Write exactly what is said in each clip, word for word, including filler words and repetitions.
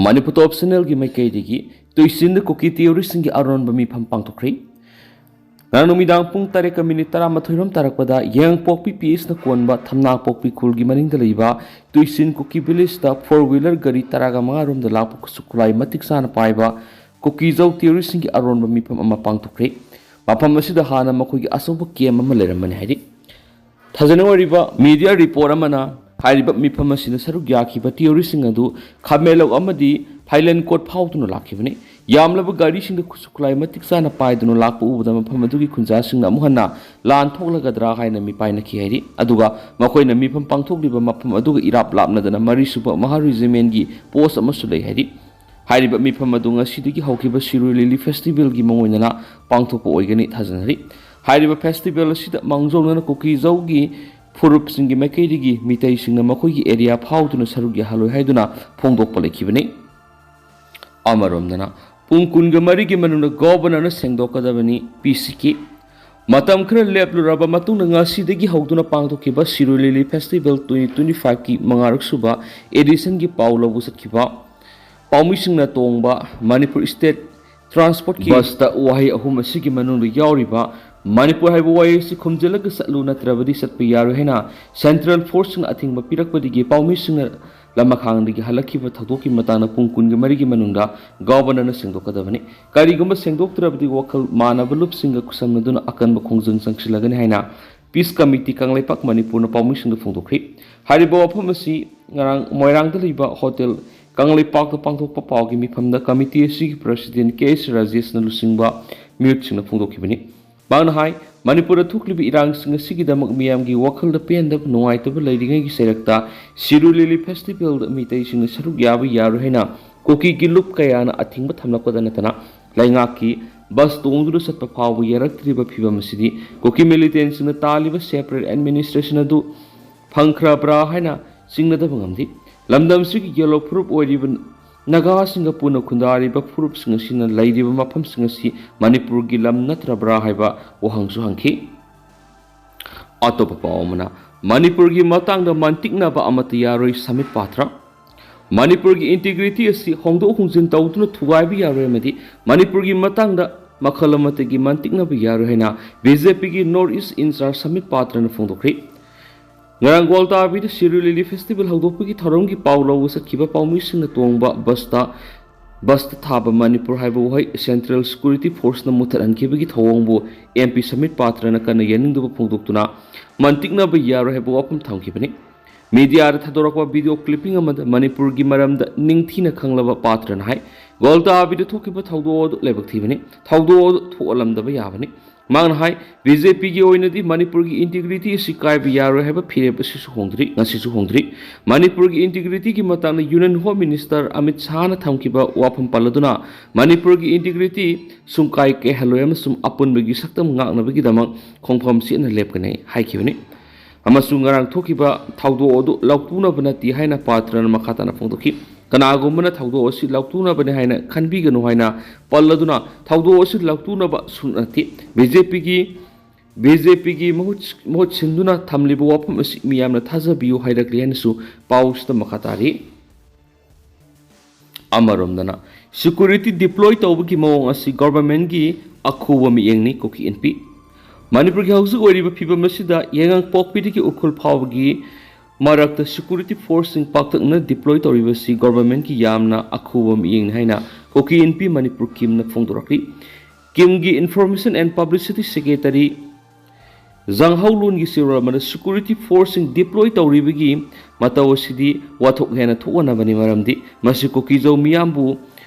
ꯃꯅꯤꯄꯨꯔ ꯇꯣꯞ ꯆꯦꯅꯦꯜꯒꯤ ꯃꯥꯏꯀꯩꯗꯒꯤ ꯇꯨꯏꯁꯤꯟꯗ ꯀꯨꯀꯤ ꯇꯦꯔꯣꯔꯤꯁꯁꯤꯡꯒꯤ ꯑꯔꯣꯟꯕ ꯃꯤꯐꯝ ꯄꯥꯡꯊꯣꯛꯈ꯭ꯔꯤ꯫ ꯉꯔꯥꯡ ꯅꯨꯃꯤꯗꯥꯡ ꯄꯨꯡ ꯇꯔꯦꯠꯀ ꯃꯤꯅꯤꯠ ꯇꯔꯥꯃꯥꯊꯣꯏ ꯔꯣꯝ ꯇꯥꯔꯛꯄꯗ ꯌꯥꯏꯉꯪꯄꯣꯛꯄꯤ ꯄꯤ ꯑꯦꯁꯅ ꯀꯣꯟꯕ ꯊꯝꯅꯥꯄꯣꯛꯄꯤ ꯈꯨꯜꯒꯤ ꯃꯅꯤꯡꯗ ꯂꯩꯕ ꯇꯨꯏꯁꯤꯟ ꯀꯨꯀꯤ ꯚꯤꯂꯦꯖꯇ ꯐꯣꯔ ꯋꯤꯂꯔ ꯒꯥꯔꯤ ꯇꯔꯥꯒ ꯃꯉꯥ ꯔꯣꯝꯗ ꯂꯥꯛꯄ ꯈꯨꯠꯁꯨ ꯈꯨꯠꯂꯥꯏ ꯃꯇꯤꯛ ꯆꯥꯅ ꯄꯥꯏꯕ ꯀꯨꯀꯤꯖꯧ ꯇꯦꯔꯣꯔꯤꯁꯁꯤꯡꯒꯤ ꯑꯔꯣꯟꯕ ꯃꯤꯐꯝ ꯑꯃ ꯄꯥꯡꯊꯣꯛꯈ꯭ꯔꯦ꯫ ꯃꯐꯝ ꯑꯁꯤꯗ ꯍꯥꯟꯅ ꯃꯈꯣꯏꯒꯤ ꯑꯆꯧꯕ ꯀꯦꯝ ꯑꯃ ꯂꯩꯔꯝꯕꯅꯤ ꯍꯥꯏꯔꯤ꯫ ꯊꯥꯖꯅꯤꯡ ꯑꯣꯏꯔꯤꯕ ꯃꯤꯗꯤꯌꯥ ꯔꯤꯄꯣꯔꯠ ꯑꯃꯅ ꯍꯥꯏꯔꯤꯕ ꯃꯤꯐꯝ ꯑꯁꯤꯗ ꯁꯔꯨꯛ ꯌꯥꯈꯤꯕ ꯇꯦꯔꯣꯔꯤꯁꯁꯤꯡ ꯑꯗꯨ ꯈꯥꯃꯦꯟꯂꯧ ꯑꯃꯗꯤ ꯐꯥꯏꯂꯦꯟ ꯀꯣꯠ ꯐꯥꯎꯗꯨꯅ ꯂꯥꯛꯈꯤꯕꯅꯤ꯫ ꯌꯥꯝꯂꯕ ꯒꯥꯔꯤꯁꯤꯡꯗ ꯈꯨꯠꯁꯨ ꯈꯨꯠꯂꯥꯏ ꯃꯇꯤꯛ ꯆꯥꯅ ꯄꯥꯏꯗꯨꯅ ꯂꯥꯛꯄ ꯎꯕꯗ ꯃꯐꯝ ꯑꯗꯨꯒꯤ ꯈꯨꯟꯖꯥꯁꯤꯡꯅ ꯑꯃꯨꯛ ꯍꯟꯅ ꯂꯥꯟ ꯊꯣꯛꯂꯒꯗ꯭ꯔꯥ ꯍꯥꯏꯅ ꯃꯤꯄꯥꯏꯅꯈꯤ ꯍꯥꯏꯔꯤ꯫ ꯑꯗꯨꯒ ꯃꯈꯣꯏꯅ ꯃꯤꯐꯝ ꯄꯥꯡꯊꯣꯛꯂꯤꯕ ꯃꯐꯝ ꯑꯗꯨꯒ ꯏꯔꯥꯞ ꯂꯥꯞꯅꯗꯅ ꯃꯔꯤꯁꯨꯕ ꯃꯍꯥ ꯔꯦꯖꯤꯃꯦꯟꯒꯤ ꯄꯣꯁ ꯑꯃꯁꯨ ꯂꯩ ꯍꯥꯏꯔꯤ꯫ ꯍꯥꯏꯔꯤꯕ ꯃꯤꯐꯝ ꯑꯗꯨ ꯉꯁꯤꯗꯒꯤ ꯍꯧꯈꯤꯕ ꯁꯤꯔꯣꯏ ꯂꯤꯂꯤ ꯐꯦꯁꯇꯤꯚꯦꯜꯒꯤ ꯃꯑꯣꯡ ꯑꯣꯏꯅꯅ ꯄꯥꯡꯊꯣꯛꯄ ꯑꯣꯏꯒꯅꯤ ꯊꯥꯖꯅꯔꯤ꯫ ꯍꯥꯏꯔꯤꯕ ꯐꯦꯁꯇꯤꯚꯦꯜ ꯑꯁꯤꯗ ꯃꯥꯡꯖꯧꯅꯅ ꯀꯨꯀꯤꯖꯧꯒꯤ ꯐꯨꯔꯨꯞꯁꯤꯡꯒꯤ ꯃꯥꯏꯀꯩꯗꯒꯤ ꯃꯤꯇꯩꯁꯤꯡꯅ ꯃꯈꯣꯏꯒꯤ ꯑꯦꯔꯤꯌꯥ ꯐꯥꯎꯗꯨꯅ ꯁꯔꯨꯛ ꯌꯥꯍꯜꯂꯣꯏ ꯍꯥꯏꯗꯨꯅ ꯐꯣꯡꯗꯣꯛꯄ ꯂꯩꯈꯤꯕꯅꯤ꯫ ꯑꯃꯔꯣꯝꯗꯅ ꯄꯨꯡ ꯀꯨꯟꯒ ꯃꯔꯤꯒꯤ ꯃꯅꯨꯡꯗ ꯒꯣꯚꯔꯅꯔꯅ ꯁꯦꯡꯗꯣꯛꯀꯗꯕꯅꯤ ꯄꯤ ꯁꯤ ꯀꯦ꯫ ꯃꯇꯝ ꯈꯔ ꯂꯦꯞꯂꯨꯔꯕ ꯃꯇꯨꯡꯗ ꯉꯁꯤꯗꯒꯤ ꯍꯧꯗꯨꯅ ꯄꯥꯡꯊꯣꯛꯈꯤꯕ ꯁꯤꯔꯣꯏ ꯂꯤꯂꯤ ꯐꯦꯁꯇꯤꯚꯦꯜ ꯇ꯭ꯋꯦꯟꯇꯤ ꯇ꯭ꯋꯦꯟꯇꯤ ꯐꯥꯏꯚꯀꯤ ꯃꯉꯥꯔꯛ ꯁꯨꯕ ꯑꯦꯗꯤꯁꯟꯒꯤ ꯄꯥꯎ ꯂꯧꯕ ꯆꯠꯈꯤꯕ ꯄꯥꯎꯃꯤꯁꯤꯡꯅ ꯇꯣꯡꯕ ꯃꯅꯤꯄꯨꯔ ꯁ꯭ꯇꯦꯠ ꯇ꯭ꯔꯥꯟꯁꯄꯣꯔꯠꯀꯤ ꯕꯁꯇ ꯋꯥꯍꯩ ꯑꯍꯨꯝ ꯑꯁꯤꯒꯤ ꯃꯅꯨꯡꯗ ꯌꯥꯎꯔꯤꯕ "ꯃꯅꯤꯄꯨꯔ" ꯍꯥꯏꯕ ꯋꯥꯍꯩ ꯑꯁꯤ ꯈꯨꯝꯖꯤꯜꯂꯒ ꯆꯠꯂꯨ, ꯅꯠꯇ꯭ꯔꯕꯗꯤ ꯆꯠꯄ ꯌꯥꯔꯣꯏ ꯍꯥꯏꯅ ꯁꯦꯟꯇ꯭ꯔꯦꯜ ꯐꯣꯔꯁꯁꯤꯡꯅ ꯑꯊꯤꯡꯕ ꯄꯤꯔꯛꯄꯗꯒꯤ ꯄꯥꯎꯃꯤꯁꯤꯡꯅ ꯂꯃꯈꯥꯡꯗꯒꯤ ꯍꯜꯂꯛꯈꯤꯕ ꯊꯧꯗꯣꯛꯀꯤ ꯃꯇꯥꯡꯗ ꯄꯨꯡ ꯀꯨꯟꯒ ꯃꯔꯤꯒꯤ ꯃꯅꯨꯡꯗ ꯒꯚꯔꯅꯔꯅ ꯁꯦꯡꯗꯣꯛꯀꯗꯕꯅꯤ꯫ ꯀꯔꯤꯒꯨꯝꯕ ꯁꯦꯡꯗꯣꯛꯇ꯭ꯔꯕꯗꯤ ꯋꯥꯈꯜ ꯃꯥꯟꯅꯕ ꯂꯨꯞꯁꯤꯡꯒ ꯈꯨꯠꯁꯝꯅꯗꯨꯅ ꯑꯀꯟꯕ ꯈꯣꯡꯖꯪ ꯆꯪꯁꯤꯜꯂꯒꯅꯤ ꯍꯥꯏꯅ ꯄꯤꯁ ꯀꯃꯤꯇꯤ ꯀꯪꯂꯩꯄꯥꯛ ꯃꯅꯤꯄꯨꯔꯅ ꯄꯥꯎꯃꯤꯁꯤꯡꯗ ꯐꯣꯡꯗꯣꯛꯈ꯭ꯔꯤ꯫ ꯍꯥꯏꯔꯤꯕ ꯋꯥꯐꯝ ꯑꯁꯤ ꯉꯔꯥꯡ ꯃꯣꯏꯔꯥꯡꯗ ꯂꯩꯕ ꯍꯣꯇꯦꯜ ꯀꯪꯂꯩꯄꯥꯛꯇ ꯄꯥꯡꯊꯣꯛꯄ ꯄꯥꯎꯒꯤ ꯃꯤꯐꯝꯗ ꯀꯃꯤꯇꯤ ꯑꯁꯤꯒꯤ ꯄ꯭ꯔꯁꯤꯗꯦꯟ ꯀꯦ ꯑꯦꯁ ꯔꯥꯖꯦꯁꯅ ꯂꯨꯆꯤꯡꯕ ꯃꯤꯑꯣꯏꯁꯤꯡꯅ ꯐꯣꯡꯗꯣꯛꯈꯤꯕꯅꯤ꯫ ꯃꯍꯥꯛꯅ ꯍꯥꯏ, ꯃꯅꯤꯄꯨꯔꯗ ꯊꯣꯛꯂꯤꯕ ꯏꯔꯥꯡꯁꯤꯡ ꯑꯁꯤꯒꯤꯗꯃꯛ ꯃꯤꯌꯥꯝꯒꯤ ꯋꯥꯈꯜꯗ ꯄꯦꯟꯗꯕ, ꯅꯨꯡꯉꯥꯏꯇꯕ ꯂꯩꯔꯤꯉꯩꯒꯤ ꯆꯩꯔꯛꯇ ꯁꯤꯔꯣꯏ ꯂꯤꯂꯤ ꯐꯦꯁꯇꯤꯚꯦꯜꯗ ꯃꯤꯇꯩꯁꯤꯡꯅ ꯁꯔꯨꯛ ꯌꯥꯕ ꯌꯥꯔꯣꯏ ꯍꯥꯏꯅ ꯀꯨꯀꯤꯒꯤ ꯂꯨꯞ ꯀꯌꯥꯅ ꯑꯊꯤꯡꯕ ꯊꯝꯂꯛꯄꯗ ꯅꯠꯇꯅ ꯂꯩꯉꯥꯛꯀꯤ ꯕꯁ ꯇꯣꯡꯗꯨꯅ ꯆꯠꯄ ꯐꯥꯎꯕ ꯌꯥꯔꯛꯇ꯭ꯔꯤꯕ ꯐꯤꯕꯝ ꯑꯁꯤꯗꯤ ꯀꯨꯀꯤ ꯃꯤꯂꯤꯇꯦꯟꯁꯤꯡꯅ ꯇꯥꯜꯂꯤꯕ ꯁꯦꯄꯔꯦꯠ ꯑꯦꯗꯃꯤꯅꯤꯁꯇ꯭ꯔꯦꯁꯟ ꯑꯗꯨ ꯐꯪꯈ꯭ꯔꯕ꯭ꯔꯥ ꯍꯥꯏꯅ ꯆꯤꯡꯅꯗꯕ ꯉꯝꯗꯦ꯫ ꯂꯝꯗꯝꯁꯤꯒꯤ ꯌꯦꯜꯂꯣ ꯐꯨꯔꯨꯞ ꯑꯣꯏꯔꯤꯕ ꯅꯥꯒꯥꯁꯤꯡꯒ ꯄꯨꯟꯅ ꯈꯨꯟꯗꯥꯔꯤꯕ ꯐꯨꯔꯨꯞꯁꯤꯡ ꯑꯁꯤꯅ ꯂꯩꯔꯤꯕ ꯃꯐꯝꯁꯤꯡ ꯑꯁꯤ ꯃꯅꯤꯄꯨꯔꯒꯤ ꯂꯝ ꯅꯠꯇ꯭ꯔꯕ꯭ꯔꯥ ꯍꯥꯏꯕ ꯋꯥꯍꯪꯁꯨ ꯍꯪꯈꯤ꯫ ꯑꯇꯣꯞꯄ ꯄꯥꯎ ꯑꯃꯅ, ꯃꯅꯤꯄꯨꯔꯒꯤ ꯃꯇꯥꯡꯗ ꯃꯟꯇꯤꯛꯅꯕ ꯑꯃꯠꯇ ꯌꯥꯔꯣꯏ, ꯁꯃꯤꯠ ꯄꯥꯊ꯭ꯔ꯫ ꯃꯅꯤꯄꯨꯔꯒꯤ ꯏꯟꯇꯤꯒ꯭ꯔꯤꯇꯤ ꯑꯁꯤ ꯍꯣꯡꯗꯣꯛ ꯍꯣꯡꯖꯤꯟ ꯇꯧꯗꯨꯅ ꯊꯨꯒꯥꯏꯕ ꯌꯥꯔꯣꯏ ꯑꯃꯗꯤ ꯃꯅꯤꯄꯨꯔꯒꯤ ꯃꯇꯥꯡꯗ ꯃꯈꯜ ꯑꯃꯠꯇꯒꯤ ꯃꯟꯇꯤꯛꯅꯕ ꯌꯥꯔꯣꯏ ꯍꯥꯏꯅ ꯕꯤ ꯖꯦ ꯄꯤꯒꯤ ꯅꯣꯔꯠ ꯏꯁ ꯏꯟꯆꯥꯔꯖ ꯁꯃꯤꯠ ꯄꯥꯇ꯭ꯔꯅ ꯐꯣꯡꯗꯣꯛꯈ꯭ꯔꯤ꯫ ꯉꯔꯥꯡ ꯒ꯭ꯋꯥꯜꯇꯥꯕꯤꯗ ꯁꯤꯔꯣꯏ ꯂꯤꯂꯤ ꯐꯦꯁꯇꯤꯚꯦꯜ ꯍꯧꯗꯣꯛꯄꯒꯤ ꯊꯧꯔꯝꯒꯤ ꯄꯥꯎ ꯂꯧꯕ ꯆꯠꯈꯤꯕ ꯄꯥꯎꯃꯤꯁꯤꯡꯅ ꯇꯣꯡꯕ ꯕꯁꯇ, ꯕꯁꯇ ꯊꯥꯕ ꯃꯅꯤꯄꯨꯔ ꯍꯥꯏꯕ ꯋꯥꯍꯩ ꯁꯦꯟꯇ꯭ꯔꯦꯜ ꯁꯦꯀ꯭ꯌꯨꯔꯤꯇꯤ ꯐꯣꯔꯁꯅ ꯃꯨꯊꯠꯍꯟꯈꯤꯕꯒꯤ ꯊꯧꯑꯣꯡꯕꯨ ꯑꯦꯝ ꯄꯤ ꯁꯃꯤꯠ ꯄꯥꯇ꯭ꯔꯅ ꯀꯟꯅ ꯌꯥꯅꯤꯡꯗꯕ ꯐꯣꯡꯗꯣꯛꯇꯨꯅ ꯃꯟꯇꯤꯛꯅꯕ ꯌꯥꯔꯣꯏ ꯍꯥꯏꯕ ꯋꯥꯐꯝ ꯊꯝꯈꯤꯕꯅꯤ꯫ ꯃꯤꯗꯤꯌꯥꯗ ꯊꯥꯗꯣꯔꯛꯄ ꯚꯤꯗꯤꯑꯣ ꯀ꯭ꯂꯤꯞꯄꯤꯡ ꯑꯃꯗ ꯃꯅꯤꯄꯨꯔꯒꯤ ꯃꯔꯝꯗ ꯅꯤꯡꯊꯤꯅ ꯈꯪꯂꯕ ꯄꯥꯇ꯭ꯔꯅ ꯍꯥꯏ, ꯒ꯭ꯋꯥꯜꯇꯥꯕꯤꯗ ꯊꯣꯛꯈꯤꯕ ꯊꯧꯗꯣꯛ ꯑꯗꯨ ꯂꯥꯏꯕꯛ ꯊꯤꯕꯅꯤ, ꯊꯧꯗꯣꯛ ꯑꯗꯨ ꯊꯣꯛꯍꯜꯂꯝꯗꯕ ꯌꯥꯕꯅꯤ꯫ ꯃꯍꯥꯛꯅ ꯍꯥꯏ, ꯕꯤ ꯖꯦ ꯄꯤꯒꯤ ꯑꯣꯏꯅꯗꯤ ꯃꯅꯤꯄꯨꯔꯒꯤ ꯏꯟꯇꯤꯒ꯭ꯔꯤꯇꯤ ꯑꯁꯤ ꯀꯥꯏꯕ ꯌꯥꯔꯣꯏ ꯍꯥꯏꯕ ꯐꯤꯔꯦꯞ ꯑꯁꯤꯁꯨ ꯍꯣꯡꯗ꯭ꯔꯤ, ꯉꯁꯤꯁꯨ ꯍꯣꯡꯗ꯭ꯔꯤ꯫ ꯃꯅꯤꯄꯨꯔꯒꯤ ꯏꯟꯇꯤꯒ꯭ꯔꯤꯇꯤꯒꯤ ꯃꯇꯥꯡꯗ ꯌꯨꯅꯤꯌꯟ ꯍꯣꯝ ꯃꯤꯅꯤꯁꯇꯔ ꯑꯃꯤꯠ ꯁꯥꯍꯅ ꯊꯝꯈꯤꯕ ꯋꯥꯐꯝ ꯄꯜꯂꯗꯨꯅ ꯃꯅꯤꯄꯨꯔꯒꯤ ꯏꯟꯇꯤꯒ꯭ꯔꯤꯇꯤ ꯁꯨꯡꯀꯥꯏ ꯀꯥꯏꯍꯜꯂꯣꯏ ꯑꯃꯁꯨꯡ ꯑꯄꯨꯟꯕꯒꯤ ꯁꯛꯇꯝ ꯉꯥꯛꯅꯕꯒꯤꯗꯃꯛ ꯈꯣꯡꯐꯝ ꯆꯦꯠꯅ ꯂꯦꯞꯀꯅꯤ ꯍꯥꯏꯈꯤꯕꯅꯤ꯫ ꯑꯃꯁꯨꯡ ꯉꯔꯥꯡ ꯊꯣꯛꯈꯤꯕ ꯊꯧꯗꯣꯛ ꯑꯗꯨ ꯂꯥꯎꯇꯨꯅꯕ ꯅꯠꯇꯦ ꯍꯥꯏꯅ ꯄꯥꯇ꯭ꯔꯅ ꯃꯈꯥ ꯇꯥꯅ ꯐꯣꯡꯗꯣꯛꯈꯤ꯫ ꯀꯅꯥꯒꯨꯝꯕꯅ ꯊꯧꯗꯣꯛ ꯑꯁꯤ ꯂꯥꯎꯇꯨꯅꯕꯅꯤ ꯍꯥꯏꯅ ꯈꯟꯕꯤꯒꯅꯨ ꯍꯥꯏꯅ ꯄꯜꯂꯗꯨꯅ ꯊꯧꯗꯣꯛ ꯑꯁꯤ ꯂꯥꯎꯇꯨꯅꯕ ꯁꯨ ꯅꯠꯇꯦ꯫ ꯕꯤ ꯖꯦ ꯄꯤꯒꯤ, ꯕꯤ ꯖꯦ ꯄꯤꯒꯤ ꯃꯍꯨꯠ, ꯃꯍꯨꯠ ꯁꯤꯟꯗꯨꯅ ꯊꯝꯂꯤꯕ ꯋꯥꯐꯝ ꯑꯁꯤ ꯃꯤꯌꯥꯝꯅ ꯊꯥꯖꯕꯤꯌꯨ ꯍꯥꯏꯔꯛꯂꯤ ꯍꯥꯏꯅꯁꯨ ꯄꯥꯎꯁꯤꯗ ꯃꯈꯥ ꯇꯥꯔꯤ꯫ ꯑꯃꯔꯣꯝꯗꯅ, ꯁꯦꯀ꯭ꯌꯨꯔꯤꯇꯤ ꯗꯤꯄ꯭ꯂꯣꯏ ꯇꯧꯕꯒꯤ ꯃꯑꯣꯡ ꯑꯁꯤ ꯒꯣꯚꯔꯟꯃꯦꯟꯠꯀꯤ ꯑꯈꯨꯕ ꯃꯤꯠꯌꯦꯡꯅꯤ, ꯀꯨꯀꯤ ꯏꯟꯄꯤ꯫ ꯃꯅꯤꯄꯨꯔꯒꯤ ꯍꯧꯖꯤꯛ ꯑꯣꯏꯔꯤꯕ ꯐꯤꯕꯝ ꯑꯁꯤꯗ ꯌꯥꯏꯉꯪꯄꯣꯛꯄꯤꯗꯒꯤ ꯎꯈ꯭ꯔꯨꯜ ꯐꯥꯎꯕꯒꯤ ꯃꯔꯛꯇ ꯁꯦꯀ꯭ꯌꯨꯔꯤꯇꯤ ꯐꯣꯔꯁꯁꯤꯡ ꯄꯥꯛꯇꯛꯅ ꯗꯤꯄ꯭ꯂꯣꯏ ꯇꯧꯔꯤꯕꯁꯤ ꯒꯣꯚꯔꯟꯃꯦꯟꯠꯀꯤ ꯌꯥꯝꯅ ꯑꯈꯨꯕ ꯃꯤꯠꯌꯦꯡꯅꯤ ꯍꯥꯏꯅ ꯀꯨꯀꯤ ꯏꯟꯄꯤ ꯃꯅꯤꯄꯨꯔ ꯀꯤꯝꯅ ꯐꯣꯡꯗꯣꯔꯛꯂꯤ꯫ ꯀꯤꯝꯒꯤ ꯏꯟꯐꯣꯔꯃꯦꯁꯟ ꯑꯦꯟ ꯄꯕ꯭ꯂꯤꯁꯤꯇꯤ ꯁꯦꯀ꯭ꯔꯦꯇꯔꯤ ꯖꯪꯍꯧꯂꯨꯟꯒꯤ ꯆꯦꯔꯣꯜ ꯑꯃꯗ ꯁꯦꯀ꯭ꯌꯨꯔꯤꯇꯤ ꯐꯣꯔꯁꯁꯤꯡ ꯗꯤꯄ꯭ꯂꯣꯏ ꯇꯧꯔꯤꯕꯒꯤ ꯃꯇꯧ ꯑꯁꯤꯗꯤ ꯋꯥꯊꯣꯛ ꯍꯦꯟꯅ ꯊꯣꯛꯍꯟꯅꯕꯅꯤ, ꯃꯔꯝꯗꯤ ꯃꯁꯤ ꯀꯨꯀꯤꯖꯧ ꯃꯤꯌꯥꯝꯕꯨ